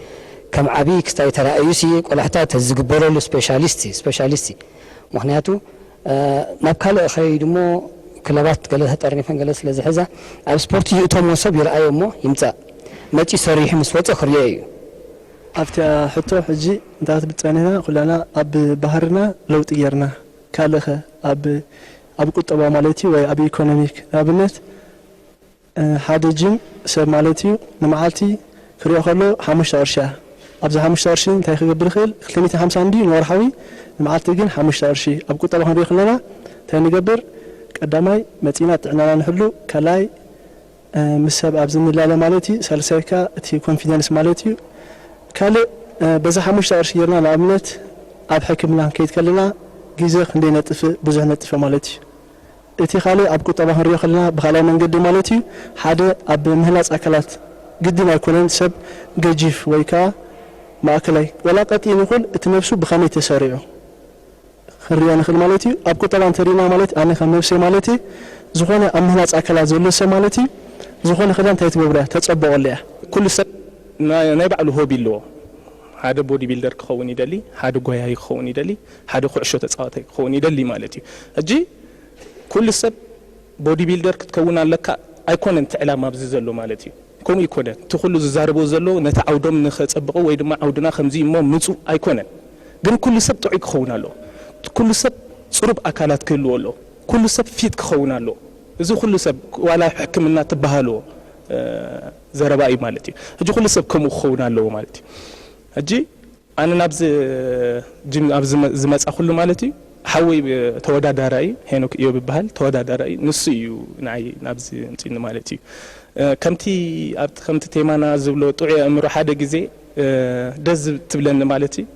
ከም ዓቢ ክስታይ ተራእዩሲ ቆላሕታ ተዝግበረሉ ስፔሻሊስት፣ ስፔሻሊስት ምኽንያቱ ናብ ካልእ ኸይዱ እሞ ክለባት ገለ ተጠርኒፈን ገለ ስለ ዝሕዛ ኣብ ስፖርት ይእተሞ ሰብ ይርኣዮ እሞ ይምጻእ መጺ ሰሪሑ ምስ ወጸ ክርዮ እዩ። ኣብታ ሕቶ ሕጂ እንታትብል ጸኒሕና ኩላና ኣብ ባህርና ለውጢ ጌርና ካልእኸ ኣብ ኣብ ቁጠባ ማለት እዩ ወይ ኣብ ኢኮኖሚክ ንኣብነት ሓደ ጅም ሰብ ማለት እዩ ንመዓልቲ ክሪኦ ከሎ ሓሙሽተ ቅርሺ እያ። ኣብዚ ሓሙሽተ ቅርሺ እንታይ ክገብር ይኽእል? ክልተ ሚእትን ሓምሳን ድዩ ንወርሓዊ? ንመዓልቲ ግን ሓሙሽተ ቅርሺ። ኣብ ቁጠባ ክንሪኦ ከለና እንታይ ንገብር? ቀዳማይ መፂና ጥዕናና ንሕሉ፣ ካልኣይ ምስ ሰብ ኣብዚ ንላለ ማለት እዩ፣ ሳልሳይካ እቲ ኮንፊደንስ ማለት እዩ። ካልእ በዛ ሓሙሽተ ቅርሺ ጌርና ንኣብነት ኣብ ሕክምና ክንከይድ ከለና ግዜ ክንደይ ነጥፍእ? ብዙሕ ነጥፍእ ማለት እዩ። እቲ ካልእ ኣብ ቁጠባ ክንሪኦ ከለና ብኻልኣይ መንገዲ ማለት እዩ ሓደ ኣብ ምህናፅ ኣካላት ግድን ኣይኮነን ሰብ ገጂፍ ወይ ከዓ ማእከላይ ዋላ ቀጢን ይኹን እቲ ነብሱ ብኸመይ ተሰሪዑ ክንሪኦ ንኽእል ማለት እዩ። ኣብ ቁጠባ እንተሪእና ማለት ኣነ ከም ነብሰይ ማለት እዩ ዝኾነ ኣብ ምህናፅ ኣካላት ዘሎ ሰብ ማለት እዩ ዝኾነ ክዳን እንታይ ትገብሮ እያ ተፀበቐሉ እያ። ኩሉ ሰብ ናይ ባዕሉ ሆቢ ኣለዎ። ሓደ ቦዲ ቢልደር ክኸውን ይደሊ፣ ሓደ ጎያይ ክኸውን ይደሊ፣ ሓደ ኩዕሾ ተፃዋታይ ክኸውን ይደሊ ማለት እዩ። ሕጂ ኩሉ ሰብ ቦዲ ቢልደር ክትከውን ኣለካ ኣይኮነን እቲ ዕላማ ኣብዚ ዘሎ ማለት እዩ። ከምኡ ይኮነን። እቲ ኩሉ ዝዛረቦ ዘሎ ነቲ ዓውዶም ንኸፀብቑ ወይ ድማ ዓውድና ከምዚ እሞ ምፁ ኣይኮነን። ግን ኩሉ ሰብ ጥዑይ ክኸውን ኣለዎ። ኩሉ ሰብ ፅሩብ ኣካላት ክህልዎ ኣለዎ። ኩሉ ሰብ ፊት ክኸውን ኣለዎ። እዚ ኩሉ ሰብ ዋላ ሕክምና ትበሃልዎ ዘረባ እዩ ማለት እዩ። ሕጂ ኩሉ ሰብ ከምኡ ክኸውን ኣለዎ ማለት እዩ። ሕጂ ኣነ ናብዚ ጅም ኣብዚ ዝመፃ ኩሉ ማለት እዩ ሓወይ ተወዳዳራይ ሄኖክ እዮብ ይበሃል ተወዳዳራይ ንሱ እዩ ንዓይ ናብዚ ምፅኒ ማለት እዩ ከምቲ ኣብቲ ከምቲ ቴማና ዝብሎ ጥዑይ ኣእምሮ ሓደ ግዜ ደስ ትብለኒ ማለት እዩ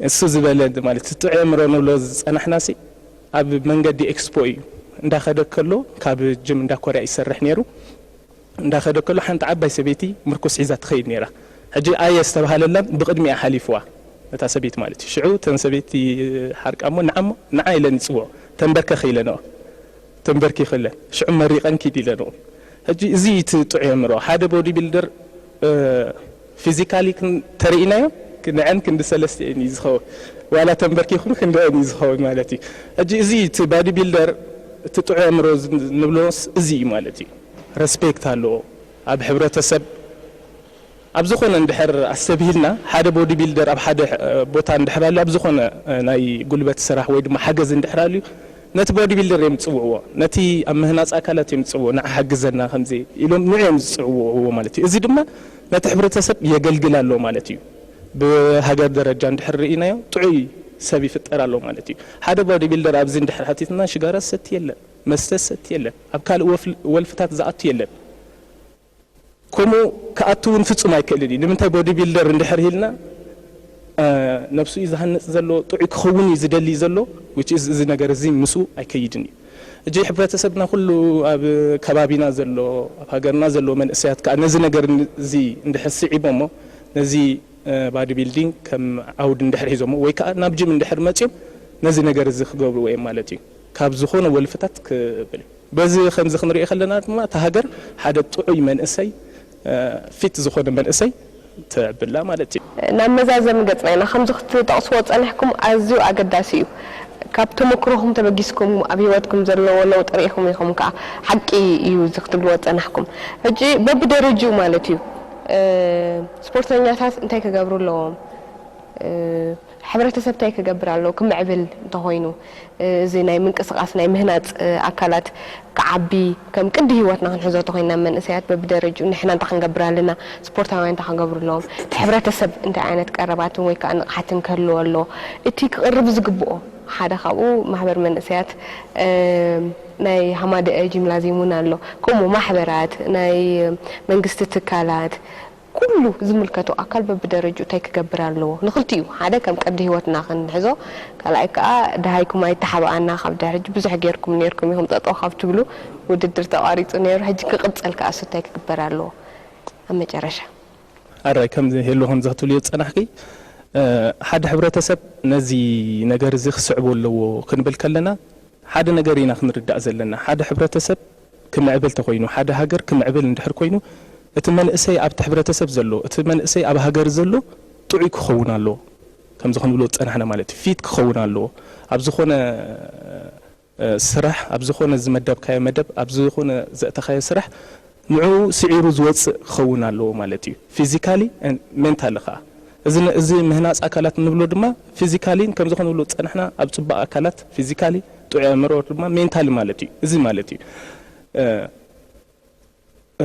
እሱ ዝበለኒ ማለት ጥዑይ ኣእምሮ ንብሎ ዝፀናሕና ሲ ኣብ መንገዲ ኤክስፖ እዩ እንዳኸደ ከሎ ካብ ጅም እንዳኮርያ ይሰርሕ ነይሩ እንዳኸደ ከሎ ሓንቲ ዓባይ ሰበይቲ ምርኩስ ሒዛ ትኸይድ ነይራ። ሕጂ ኣየ ዝተባሃለላን ብቕድሚኣ ሓሊፍዋ ነታ ሰበይቲ ማለት እዩ። ሽዑ እተን ሰበይቲ ሓርቃሞ ንዓሞ ንዓ ኢለን ይፅውዖ ተንበርከኺ ኢለንኦ ተንበርኪኺ ኢለን ሽዑ መሪቐን ኪድ ኢለንኦ። ሕጂ እዚ እዩ እቲ ጥዑይ ኣእምሮ ሓደ ቦዲ ቢልደር ፊዚካሊ ተሪኢናዮ ንዐን ክንዲ ሰለስቲአን እዩ ዝኸውን ዋላ ተንበርኪኹን ክንደአን እዩ ዝኸውን ማለት እዩ። ሕጂ እዚ እቲ ባዲ ቢልደር እቲ ጥዑይ ኣእምሮ ንብሎስ እዚ እዩ ማለት እዩ። ረስፔክት ኣለዎ ኣብ ሕብረተሰብ ኣብ ዝኾነ እንድሕር ኣስተብሂልና ሓደ ቦዲ ቢልደር ኣብ ሓደ ቦታ እንድሕር ኣሎ ኣብ ዝኾነ ናይ ጉልበት ስራሕ ወይ ድማ ሓገዝ እንድሕር ኣልዩ ነቲ ቦዲ ቢልደር እዮም ዝፅውዕዎ ነቲ ኣብ ምህናፅ ኣካላት እዮም ዝፅውዕዎ ንዓ ሓግዘና ከምዚ ኢሎም ንዑ እዮም ዝፅውዕዎ ማለት እዩ እዚ ድማ ነቲ ሕብረተሰብ የገልግል ኣሎ ማለት እዩ ብሃገር ደረጃ እንድሕር ርኢናዮ ጥዑይ ሰብ ይፍጠር ኣሎ ማለት እዩ ሓደ ቦዲ ቢልደር ኣብዚ እንድሕር ሓቲትና ሽጋራ ዝሰቲ የለን መስተ ዝሰቲ የለን ኣብ ካልእ ወልፍታት ዝኣቱ የለን ከምኡ ክኣቱ እውን ፍጹም ኣይክእልን እዩ። ንምንታይ ቦዲ ቢልደር እንድሕር ኢልና ነብሱ እዩ ዝሃንጽ ዘሎ፣ ጥዑይ ክኸውን እዩ ዝደሊ ዘሎ፣ which is እዚ ነገር እዚ ምስኡ ኣይከይድን እዩ። ሕጂ ሕብረተሰብና ኩሉ ኣብ ከባቢና ዘሎ ኣብ ሃገርና ዘሎ መንእሰያት ከኣ ነዚ ነገር እዚ እንድሕር ስዒቦሞ ነዚ ባዲ ቢልዲንግ ከም ዓውዲ እንድሕር ሒዞሞ ወይ ከኣ ናብ ጅም እንድሕር መጽዮም ነዚ ነገር እዚ ክገብርዎ እዮም ማለት እዩ። ካብ ዝኾነ ወልፍታት ክብል እዩ። በዚ ከምዚ ክንሪኦ ከለና ድማ እታ ሃገር ሓደ ጥዑይ መንእሰይ ፊት ዝኾነ መንእሰይ ተዕብላ ማለት እዩ። ናብ መዛዘሚ ገጽና ኢና። ከምዚ ክትጠቕስዎ ዝጸናሕኩም ኣዝዩ ኣገዳሲ እዩ። ካብ ተመክሮኹም ተበጊስኩም ኣብ ህይወትኩም ዘለዎ ለውጢ ርኢኹም ኢኹም ከኣ። ሓቂ እዩ እዚ ክትብልዎ ዝጸናሕኩም። ሕጂ በብደረጅኡ ማለት እዩ። ስፖርተኛታት እንታይ ክገብሩ ኣለዎም? ሕብረተሰብ እንታይ ክገብር ኣለዎ ክምዕብል እንተኾይኑ እዚ ናይ ምንቅስቃስ ናይ ምህናፅ ኣካላት ክዓቢ ከም ቅዲ ህይወትና ክንሕዞ እንተኾይንና መንእሰያት በብደረጅኡ ንሕና እንታይ ክንገብር ኣለና ስፖርታውያን እንታይ ክገብሩ ኣለዎም እቲ ሕብረተሰብ እንታይ ዓይነት ቀረባትን ወይ ከዓ ንቕሓትን ክህልዎ ኣለዎ እቲ ክቕርብ ዝግብኦ ሓደ ካብኡ ማሕበር መንእሰያት ናይ ሃማደአ ጂምላዚየም እውን ኣሎ ከምኡ ማሕበራት ናይ መንግስቲ ትካላት ኩሉ ዝምልከቶ ኣካል በብደረጅኡ እንታይ ክገብር ኣለዎ ንክልቲኡ ሓደ ከም ቀዲ ህይወትና ክንሕዞ ካልኣይ ከዓ ደሃይኩም ኣይተሓባኣና ካብ ድሕሪ ሕጂ ብዙሕ ጌርኩም ኔርኩም ኢኹም ጠጠው ካብ ትብሉ ውድድር ተቋሪፁ ነይሩ ሕጂ ክቅፅል ከዓ እሱ እንታይ ክግበር ኣለዎ ኣብ መጨረሻ ኣራይ ከም ሄሎ ከምዚ ክትብልዮ ዝፀናሕኪ ሓደ ሕብረተሰብ ነዚ ነገር እዚ ክስዕቦ ኣለዎ ክንብል ከለና ሓደ ነገር ኢና ክንርዳእ ዘለና ሓደ ሕብረተሰብ ክምዕብል ተኮይኑ ሓደ ሃገር ክምዕብል እንድሕር ኮይኑ እቲ መንእሰይ ኣብቲ ሕብረተሰብ ዘሎ እቲ መንእሰይ ኣብ ሃገር ዘሎ ጥዑይ ክኸውን ኣለዎ ከምዚ ክንብሎ ዝጸናሕና ማለት እዩ። ፊት ክኸውን ኣለዎ። ኣብ ዝኾነ ስራሕ፣ ኣብ ዝኾነ ዝመደብካዮ መደብ፣ ኣብ ዝኾነ ዘእተኻዮ ስራሕ ንዕኡ ስዒሩ ዝወፅእ ክኸውን ኣለዎ ማለት እዩ። ፊዚካሊ፣ ሜንታሊ ከዓ። እዚ ን- እዚ ምህናፅ ኣካላት እንብሎ ድማ ፊዚካሊን ከምዚ ክንብሎ ዝፀናሕና ኣብ ፅቡቅ ኣካላት ፊዚካሊ፣ ጥዑይ ኣእምሮ ድማ ሜንታሊ ማለት እዩ። እዚ ማለት እዩ።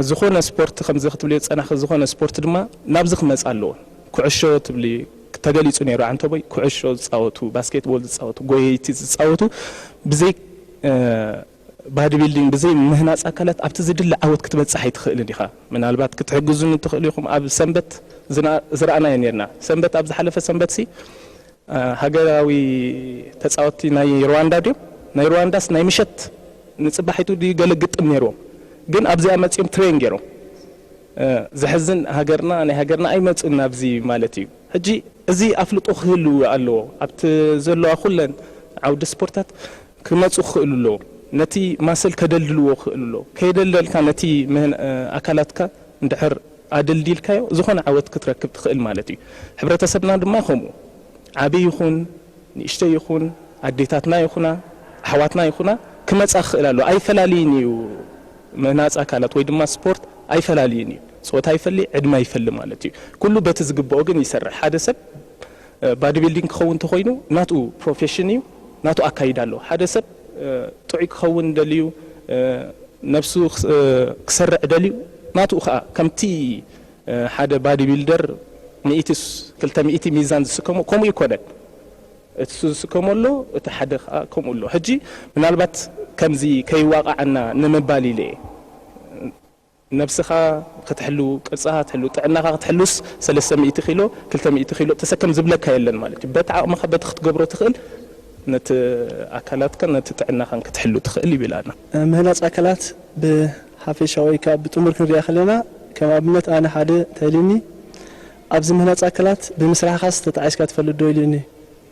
ዝኾነ ስፖርት ከምዚ ክትብልዮ ዝጸናሕኪ፣ ዝኾነ ስፖርት ድማ ናብዚ ክመጽእ ኣለዎ። ኩዕሾ ትብሊ ተገሊጹ ነይሩ፣ ዓንተቦይ ኩዕሾ ዝጻወቱ፣ ባስኬትቦል ዝጻወቱ፣ ጎየይቲ ዝጻወቱ ብዘይ ባዲ ቢልዲንግ፣ ብዘይ ምህናጽ ኣካላት ኣብቲ ዝድለ ዓወት ክትበጽሕ ኣይትኽእልን ኢኻ። ምናልባት ክትሕግዙኒ ትኽእሉ ኢኹም። ኣብ ሰንበት ዝና- ዝረኣናዮ ነርና። ሰንበት፣ ኣብ ዝሓለፈ ሰንበት ሲ ሃገራዊ ተጻወትቲ ናይ ሩዋንዳ ድዮም? ናይ ሩዋንዳስ ናይ ምሸት ንጽባሒቱ ድዩ ገለ ግጥም ነይርዎም? ግን ኣብዚኣ መጺኦም ትሬን ገይሮም። ዘሕዝን፣ ሃገርና፣ ናይ ሃገርና ኣይመጹን ናብዚ ማለት እዩ። ሕጂ እዚ ኣፍልጦ ክህልው ኣለዎ። ኣብቲ ዘለዋ ኩለን ዓውዲ ስፖርታት ክመጹ ክኽእሉ ኣለዎም። ነቲ ማስል ከደልድልዎ ክኽእሉ ኣለዎ። ከይደልደልካ ነቲ ምህን- ኣካላትካ እንድሕር ኣደልዲልካዮ ዝኾነ ዓወት ክትረክብ ትኽእል ማለት እዩ። ሕብረተሰብና ድማ ከምኡ ዓብዪ ይኹን ንእሽተይ ይኹን ኣዴታትና ይኹና ኣሕዋትና ይኹና ክመጻ ክኽእል ኣለዎ። ኣይፈላልይን እዩ ምህናጽ ኣካላት ወይ ድማ ስፖርት ኣይፈላልይን እዩ። ጾታ ይፈሊ ዕድመ ይፈሊ ማለት እዩ። ኩሉ በቲ ዝግብኦ ግን ይሰርሕ። ሓደ ሰብ ባዲ ቢልዲንግ ክኸውን እንተኾይኑ ናቱ ፕሮፌሽን እዩ፣ ናቱ ኣካይዳ ኣለዎ። ሓደ ሰብ ጥዑይ ክኸውን ደልዩ ነብሱ ክሰርዕ ደልዩ ናቱ ከዓ ከምቲ ሓደ ባዲ ቢልደር ሚእቲ ክልተ ሚእቲ ሚዛን ዝስከሞ ከምኡ ይኮነን። እቲ ዝስከሞ ኣሎ፣ እቲ ሓደ ከዓ ከምኡ ኣሎ። ሕጂ ምናልባት ከምዚ ከይዋቃዓና ንምባል ኢለ እየ። ነብስኻ ክትሕሉ፣ ቅርጽኻ ክትሕሉ፣ ጥዕናኻ ክትሕሉስ ሰለስተ ሚእቲ ኪሎ፣ ክልተ ሚእቲ ኪሎ ተሰከም ዝብለካ የለን ማለት እዩ። በቲ ዓቕምኻ በቲ ክትገብሮ ትኽእል ነቲ ኣካላትካን ነቲ ጥዕናኻን ክትሕሉ ትኽእል እዩ ኢላና። ምህናጽ ኣካላት ብሓፈሻ ወይ ከዓ ብጥሙር ክንሪኣ ከለና ከም ኣብነት ኣነ ሓደ እንታይ ኢሉኒ ኣብዚ ምህናጽ ኣካላት ብምስራሕኻስ ተጣዒስካ ትፈልጥ ዶ ኢሉኒ።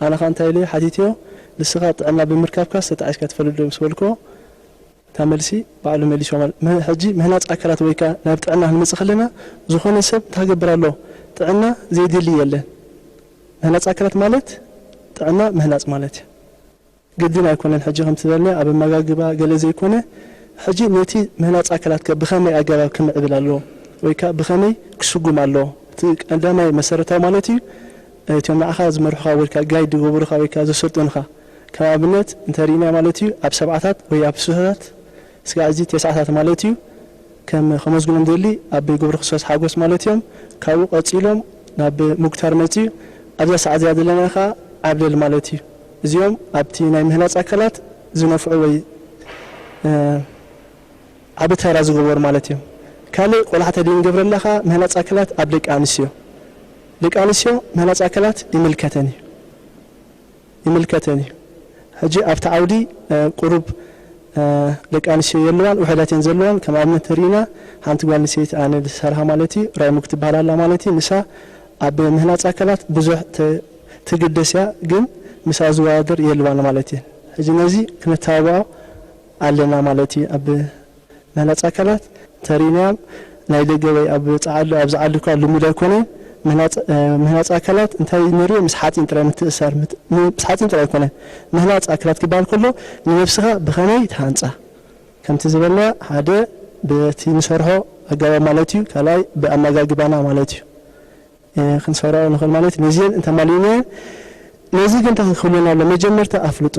ኣነ ኸኣ እንታይ ኢለ ሓቲተዮ ንስኻ ጥዕና ብምርካብካስ ተጣዒስካ ትፈልጥ ዶ ምስ በልክዎ እታ መልሲ ባዕሉ መሊስዋ ማለት ሕጂ ምህናፅ ኣካላት ወይ ከዓ ናብ ጥዕና ክንመፅእ ከለና ዝኾነ ሰብ እንታይ ክገብር ኣለዎ? ጥዕና ዘይደሊ የለን። ምህናፅ ኣካላት ማለት ጥዕና ምህናፅ ማለት እዩ። ግድን ኣይኮነን ሕጂ ከምቲ ዝበልናዮ ኣብ ኣመጋግባ ገለ ዘይኮነ ሕጂ ነቲ ምህናፅ ኣካላት ከ ብኸመይ ኣገባብ ክምዕብል ኣለዎ ወይ ከዓ ብኸመይ ክስጉም ኣለዎ? እቲ ቀዳማይ መሰረታዊ ማለት እዩ እቶም ንዓኻ ዝመርሑኻ ወይ ከዓ ጋይድ ዝገብሩኻ ወይ ከዓ ዘሰልጥኑኻ ከም ኣብነት እንተሪእና ማለት እዩ ኣብ ሰብዓታት ወይ ኣብ ስሳታት እስካዕ እዚ ተስዓታት ማለት እዩ ከም ከመስግኖም ደሊ ኣቦይ ገብረክርስቶስ ሓጎስ ማለት እዮም። ካብኡ ቀፂሎም ናብ ሙክታር መፅዩ ኣብዛ ሰዓት እዚኣ ዘለና ከዓ ዓብለል ማለት እዩ። እዚኦም ኣብቲ ናይ ምህናፅ ኣካላት ዝነፍዑ ወይ ዓቢ ተራ ዝገበሩ ማለት እዮም። ካልእ ቆላሕታ ድንገብረላ ከዓ ምህናፅ ኣካላት ኣብ ደቂ ኣንስትዮ ደቂ ኣንስትዮ ምህናፅ ኣካላት ይምልከተን እዩ ይምልከተን እዩ። ሕጂ ኣብቲ ዓውዲ ቁሩብ ደቂ ኣንስትዮ የለዋን ውሕዳት እየን ዘለዋን። ከም ኣብነት ተሪእና ሓንቲ ጓል ኣንስተይቲ ኣነ ዝሰርሓ ማለት እዩ ራይሙክ ትበሃል ኣላ ማለት እዩ። ንሳ ኣብ ምህናፅ ኣካላት ብዙሕ ትግደስ እያ፣ ግን ምሳ ዝወዳደር የልዋን ማለት እዩ። ሕጂ ነዚ ክነተባብዖ ኣለና ማለት እዩ። ኣብ ምህናፅ ኣካላት እንተሪእናዮም ናይ ደገ ወይ ኣብ ፃዓሉ ኣብ ዝዓሉ እኳ ልሙድ ኣይኮነን። ምህናፅ ኣካላት እንታይ ንሪኦ ምስ ሓፂን ጥራይ ምትእሳር ምስ ሓፂን ጥራይ ኣይኮነን። ምህናፅ ኣካላት ክበሃል ከሎ ንነብስኻ ብኸመይ ትሃንፃ ከምቲ ዝበልና ሓደ በቲ ንሰርሖ ኣገባብ ማለት እዩ። ካልኣይ ብኣመጋግባና ማለት እዩ። ክንሰራኦ ንኽእል ማለት እዩ። ነዚአን እንተማሊእናየን ነዚ ግን እንታይ ክህልወና ኣሎ? መጀመርታ ኣፍልጦ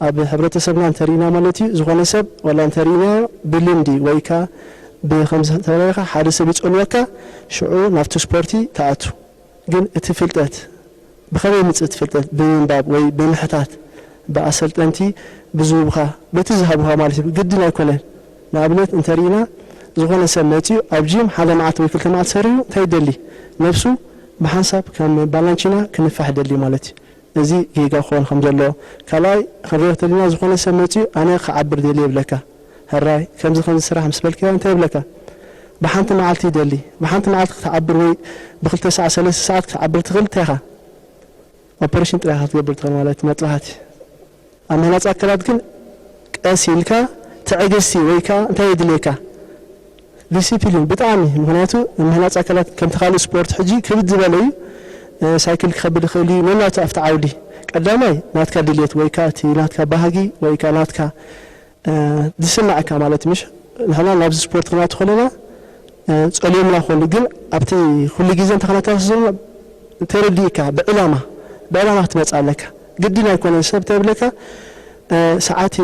ኣብ ሕብረተሰብና እንተሪእና ማለት እዩ። ዝኾነ ሰብ ዋላ እንተሪእናዮ ብልምዲ ወይ ከዓ ብከምዚ ተበላይካ ሓደ ሰብ ይፀልወካ ሽዑ ናብቲ ስፖርቲ ትኣቱ። ግን እቲ ፍልጠት ብኸመይ ምፅእ እቲ ፍልጠት? ብምንባብ ወይ ብምሕታት ብኣሰልጠንቲ ብዝህቡኻ በቲ ዝሃቡኻ ማለት እዩ። ግድን ኣይኮነን። ንኣብነት እንተሪእና ዝኾነ ሰብ መፂኡ ኣብ ጂም ሓደ መዓልቲ ወይ ክልተ መዓልቲ ሰሪሑ እንታይ ይደሊ? ነብሱ ብሓንሳብ ከም ባላንቺና ክንፋሕ ይደሊ ማለት እዩ። እዚ ጌጋ ክኾን ከም ዘለዎ ካልኣይ ክንሪኦ ተሊና ዝኾነ ሰብ መፂኡ ኣነ ክዓብር ደሊ የብለካ። ሕራይ ከምዚ ከምዚ ስራሕ ምስ በልክያ እንታይ ይብለካ? ብሓንቲ መዓልቲ ይደሊ። ብሓንቲ መዓልቲ ክትዓብር ወይ ብክልተ ሰዓት ሰለስተ ሰዓት ክትዓብር ትኽእል እንታይ ኢኻ? ኦፐሬሽን ጥራይ ኢኻ ክትገብር ትኽእል ማለት መጥባሕቲ። ኣብ ምህናፅ ኣካላት ግን ቀስ ኢልካ ትዕግስቲ ወይ ከዓ እንታይ የድልየካ? ዲሲፕሊን ብጣዕሚ ምክንያቱ ምህናፅ ኣካላት ከምቲ ካልእ ስፖርት ሕጂ ክብድ ዝበለ እዩ። ሳይክል ክኸብድ ይኽእል እዩ። ነናቱ ኣብቲ ዓውዲ ቀዳማይ ናትካ ድሌት ወይ ከዓ እቲ ናትካ ባህጊ ወይ ከዓ ናትካ ዝስማዕካ ማለት ምሽ ንሕና ናብዚ ስፖርት ክናቱ ከለና ጸልዮምና ክኾኑ ግን ኣብቲ ኩሉ ግዜ እንተ ክናተባስ ዘለና ተረዲእካ ብዕላማ ብዕላማ ክትመጽእ ኣለካ። ግድን ኣይኮነን ሰብ ተብለካ ሰዓት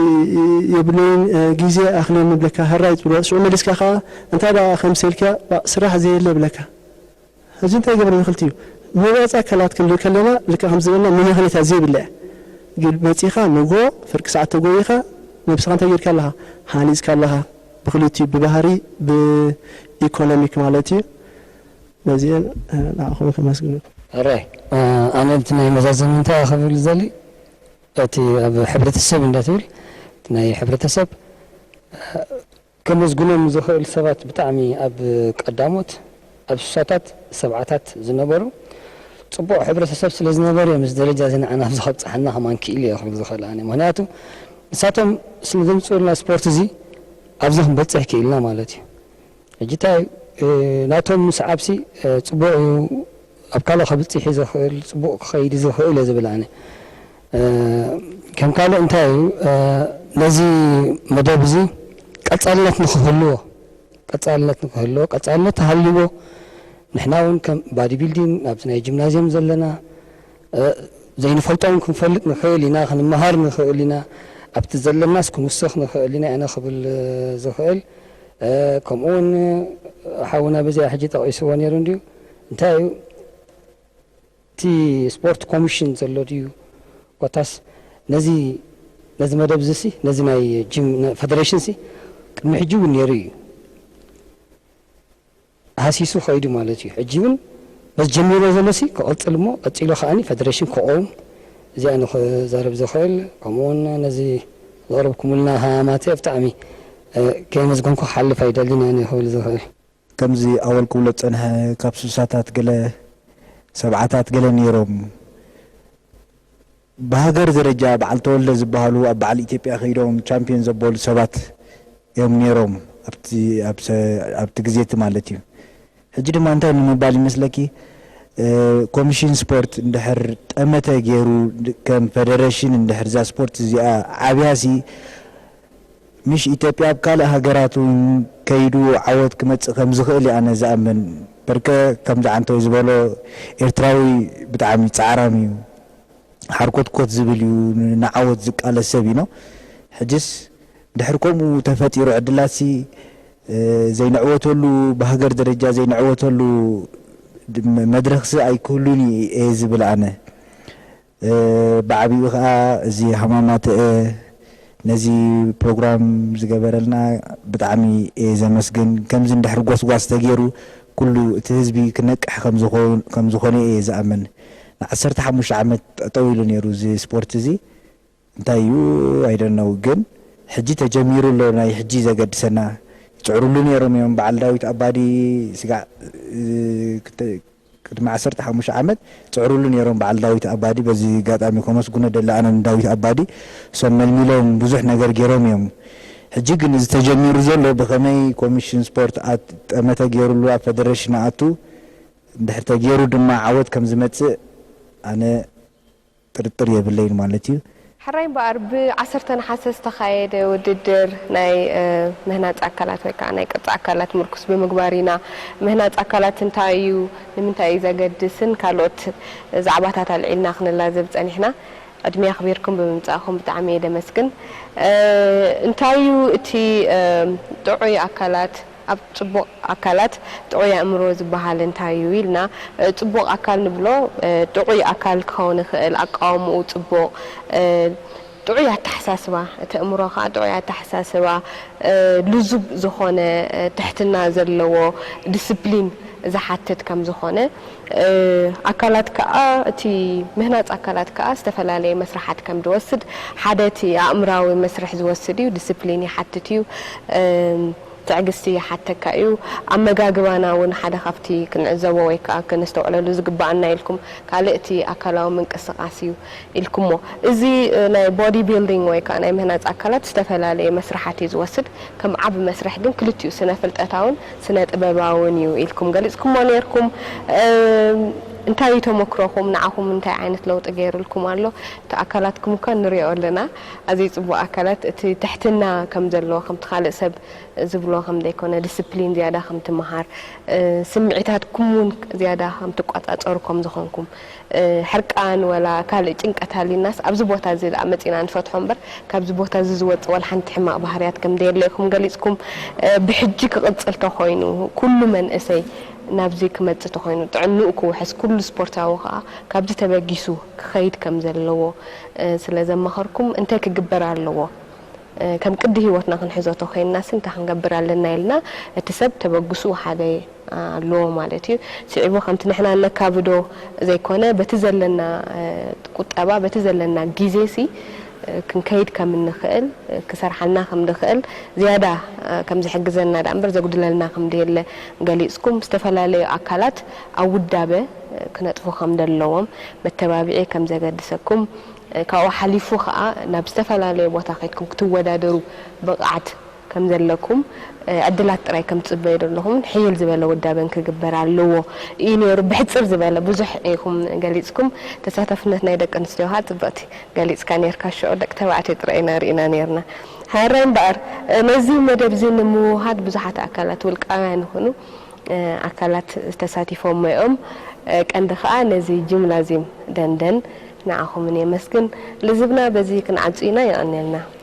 የብለይን ግዜ ኣኽለኒ ብለካ ህራይ ትብሎ ሽዑ መሊስካ ከዓ እንታይ ደኣ ከምሰልካ ስራሕ ዘየለ ብለካ። ሕጂ እንታይ ይገብር ንኽልቲ እዩ መባፂ ኣካላት ክንብል ከለና ልክዕ ከም ዝበልና መመኽነታ ዘይብለ ግን መፂኻ ንጎ ፍርቂ ሰዓት ተጎይኻ ነብስኻ እንታይ ጌርካ ኣለኻ ሃኒፅካ ኣለኻ ብክልቲኡ ብባህሪ ብኢኮኖሚክ ማለት እዩ ነዚአን ንዓኹም ከመስግነኩም ሕራይ ኣነ እቲ ናይ መዛዘሚ እንታይ ክብል ዘሊ እቲ ኣብ ሕብረተሰብ እንዳትብል ናይ ሕብረተሰብ ከመስግኖም ዝኽእል ሰባት ብጣዕሚ ኣብ ቀዳሞት ኣብ ስሳታት ሰብዓታት ዝነበሩ ፅቡቕ ሕብረተሰብ ስለ ዝነበሩ እዮም እዚ ደረጃ እዚ ንዓና ኣብዚ ከብፅሓና ከማን ክኢሉ እየ ክብል ዝኽእል ኣነ ምክንያቱ ንሳቶም ስለ ዘምፅኡልና ስፖርት እዚ ኣብዚ ክንበፅሕ ክኢልና ማለት እዩ ሕጂ እንታይ እዩ ናቶም ምስዓብሲ ፅቡቕ እዩ ኣብ ካልእ ከብፅሕ እዩ ዝኽእል ፅቡቕ ክኸይድ ዝኽእል እየ ዝብል ኣነ ከም ካልእ እንታይ እዩ ነዚ መደብ እዚ ቀፃልነት ንክህልዎ ቀፃልነት ንክህልዎ ቀፃልነት ተሃልዎ ንሕና እውን ከም ባዲ ቢልዲንግ ኣብቲ ናይ ጂምናዝየም ዘለና ዘይንፈልጦም ክንፈልጥ ንኽእል ኢና ክንመሃር ንኽእል ኢና ኣብቲ ዘለናስ ክንውስኽ ንኽእል ኢና ኣነ ክብል ዝኽእል ከምኡ እውን ሓውና በዚኣ ሕጂ ጠቒስዎ ነይሩ እንድዩ እንታይ እዩ እቲ ስፖርት ኮሚሽን ዘሎ ድዩ ኮታስ ነዚ ነዚ መደብ እዚ ነዚ ናይ ጂም ፈደሬሽን ቅድሚ ሕጂ እውን ነይሩ እዩ ሃሲሱ ከይዱ ማለት እዩ ሕጂ እውን በዚ ጀሚሮ ዘሎ ክቕፅል እሞ ቀፂሉ ከዓ ፈደሬሽን ክቆም እዚኣ ንክዛረብ ዝኽእል ከምኡውን ነዚ ዘቕረብኩምልና ሃማማተ ብጣዕሚ ከየመስገንኩ ክሓልፍ ኣይደልን እየ ክብል ዝኽእል። ከምዚ ኣወል ክብሎ ዝጸንሐ ካብ ስሳታት ገለ ሰብዓታት ገለ ነይሮም ብሃገር ደረጃ በዓል ተወልደ ዝበሃሉ ኣብ በዓል ኢትዮጵያ ከይዶም ቻምፒዮን ዘበሉ ሰባት እዮም ነይሮም ኣብቲ ግዜ እቲ ማለት እዩ። ሕጂ ድማ እንታይ ንምባል ይመስለኪ ኮሚሽን ስፖርት እንድሕር ጠመተ ገይሩ ከም ፈደረሽን እንድሕር እዛ ስፖርት እዚኣ ዓብያሲ ምሽ ኢትዮጵያ ኣብ ካልእ ሃገራት እውን ከይዱ ዓወት ክመፅእ ከም ዝኽእል እየ ኣነ ዝኣምን። በርከ ከምዚ ዓንተወይ ዝበሎ ኤርትራዊ ብጣዕሚ ፃዕራም እዩ። ሓርኮትኮት ዝብል እዩ ንዓወት ዝቃለስ ሰብ እዩ ነው። ሕጅስ ድሕር ከምኡ ተፈጢሩ ዕድላትሲ ዘይንዕወተሉ ብሃገር ደረጃ ዘይንዕወተሉ መድረኽሲ ኣይክህሉን እየ ዝብል ኣነ። ብዓቢኡ ከዓ እዚ ሃማማተአ ነዚ ፕሮግራም ዝገበረልና ብጣዕሚ እየ ዘመስግን። ከምዚ እንድሕር ጎስጓስ ተገይሩ ኩሉ እቲ ህዝቢ ክነቅሕ ከም ዝኾነ እየ ዝኣምን። ንዓሰርተ ሓሙሽተ ዓመት ጠጠው ኢሉ ነይሩ እዚ ስፖርት እዚ እንታይ እዩ I don't know ግን ሕጂ ተጀሚሩ ኣሎ ናይ ሕጂ ዘገድሰና ይፅዕሩሉ ነይሮም እዮም በዓል ዳዊት ኣባዲ ስጋዕ ቅድሚ ዓሰርተ ሓሙሽተ ዓመት ይፅዕሩሉ ነይሮም በዓል ዳዊት ኣባዲ በዚ ኣጋጣሚ ከመስግኖ ደሊ ኣነ ንዳዊት ኣባዲ እሶም መልሚሎም ብዙሕ ነገር ገይሮም እዮም ሕጂ ግን እዚ ተጀሚሩ ዘሎ ብኸመይ ኮሚሽን ስፖርት ጠመተ ገይሩሉ ኣብ ፈደረሽን ኣቱ እንድሕር ተገይሩ ድማ ዓወት ከም ዝመፅእ ኣነ ጥርጥር የብለይን ማለት እዩ። ሕራይ እምበኣር ብዓሰርተ ነሓሰ ዝተኻየደ ውድድር ናይ ምህናፅ ኣካላት ወይ ከዓ ናይ ቅርፂ ኣካላት ምርኩስ ብምግባር ኢና። ምህናፅ ኣካላት እንታይ እዩ፣ ንምንታይ እዩ ዘገድስን ካልኦት ዛዕባታት ኣልዒልና ክንላዘብ ፀኒሕና። ዕድመ ኣኽቢርኩም ብምምፃእኹም ብጣዕሚ እየ ደመስግን። እንታይ እዩ እቲ ጥዑይ ኣካላት ኣብ ጽቡቕ ኣካላት ጥዑይ ኣእምሮ ዝበሃል እንታይ እዩ ኢልና፣ ጽቡቕ ኣካል ንብሎ ጥዑይ ኣካል ክኸውን ይኽእል፣ ኣቃውምኡ ጽቡቕ፣ ጥዑይ ኣተሓሳስባ፣ እቲ ኣእምሮ ከዓ ጥዑይ ኣተሓሳስባ፣ ልዙብ ዝኾነ ትሕትና ዘለዎ፣ ዲስፕሊን ዝሓትት ከም ዝኾነ፣ ኣካላት ከዓ፣ እቲ ምህናጽ ኣካላት ከዓ ዝተፈላለየ መስርሓት ከም ዝወስድ፣ ሓደ እቲ ኣእምራዊ መስርሕ ዝወስድ እዩ፣ ዲስፕሊን ይሓትት እዩ። ትዕግስቲ ይሓተካ እዩ። ኣመጋግባና እውን ሓደ ካብቲ ክንዕዘቦ ወይ ከዓ ክነስተውዕለሉ ዝግበኣና ኢልኩም ካልእ እቲ ኣካላዊ ምንቅስቃስ እዩ ኢልኩሞ። እዚ ናይ ቦዲ ቢልዲንግ ወይ ከዓ ናይ ምህናፅ ኣካላት ዝተፈላለየ መስርሓት እዩ ዝወስድ። ከም ዓቢ መስርሕ ግን ክልቲኡ ስነ ፍልጠታውን ስነ ጥበባውን እዩ ኢልኩም ገሊፅኩሞ ነይርኩም። እንታይ እዩ ተመክሮኹም? ንዓኹም እንታይ ዓይነት ለውጢ ገይሩልኩም ኣሎ? እቲ ኣካላትኩም እኳ ንሪኦ ኣለና፣ ኣዝዩ ጽቡቕ ኣካላት። እቲ ትሕትና ከም ዘለዎ፣ ከምቲ ካልእ ሰብ ዝብሎ ከም ዘይኮነ፣ ዲስፕሊን ዝያዳ ከም ትመሃር፣ እ፣ ስምዒታትኩም እውን ዝያዳ ከም ትቆጻጸሩ ከም ዝኾንኩም፣ እ፣ ሕርቃን ወላ ካልእ ጭንቀት ሃልዩናስ ኣብዚ ቦታ እዚ ደኣ መጺና ንፈትሖ እምበር፣ ካብዚ ቦታ እዚ ዝወጽእ ወላ ሓንቲ ሕማቕ ባህርያት ከም ዘየለ ኢኹም ገሊጽኩም። እ፣ ብሕጂ ክቕጽል ተኾይኑ፣ ኩሉ መንእሰይ ናብዚ ክመጽእ ተኾይኑ፣ ጥዕንኡ ክውሕስ፣ ኩሉ ስፖርታዊ ከኣ ካብዚ ተበጊሱ ክኸይድ ከም ዘለዎ፣ እ፣ ስለ ዘማኸርኩም፣ እንታይ ክግበር ኣለዎ? እ፣ ከም ቅዲ ህይወትና ክንሕዞ ተኾይንናስ እንታይ ክንገብር ኣለና ኢልና፣ እቲ ሰብ ተበግስኡ ሓደ ኣለዎ ማለት እዩ። ስዒቡ ከምቲ ንሕና ነካብዶ ዘይኮነ፣ በቲ ዘለና፣ እ፣ ቁጠባ፣ በቲ ዘለና ግዜሲ፣ እ፣ ክንከይድ ከም እንኽእል፣ እ፣ ክሰርሓልና ከም ዝኽእል፣ ዝያዳ፣ እ፣ ከም ዝሕግዘና ደኣ እምበር ዘጉድለልና ከም ዘየለ ገሊጽኩም፣ ዝተፈላለዩ ኣካላት ኣብ ውዳበ፣ እ፣ ክነጥፉ ከም ዘለዎም፣ መተባብዒ ከም ዘገድሰኩም፣ እ፣ ካብኡ ሓሊፉ ኸኣ ናብ ዝተፈላለዩ ቦታ ከይድኩም ክትወዳደሩ ብቕዓት ከም ዘለኩም፣ እ፣ ዕድላት ጥራይ ከም ትጽበዩ ዘለኹምን ሕይል ዝበለ ውዳበን ክግበር ኣለዎ እዩ ነይሩ። ብሕጽር ዝበለ ብዙሕ ኢኹም ገሊጽኩም። ተሳታፍነት ናይ ደቂ ኣንስትዮ ኸኣ ጽብቕቲ ገሊጽካ ነይርካ። ሽዑ ደቂ ተባዕትዮ ጥራይ ኢና ርኢና ነይርና። ሓራይ እምበኣር፣ እ፣ ነዚ መደብ እዚ ንምውሃድ ብዙሓት ኣካላት ውልቃውያን ይኹኑ፣ እ፣ ኣካላት ዝተሳቲፎሞ እዮም። እ፣ ቀንዲ ኸኣ ነዚ ጂምናዝዩም ደንደን ንዓኹምን የመስግን። ልዝብና በዚ ክንዓጹ ኢና። የቐንየልና።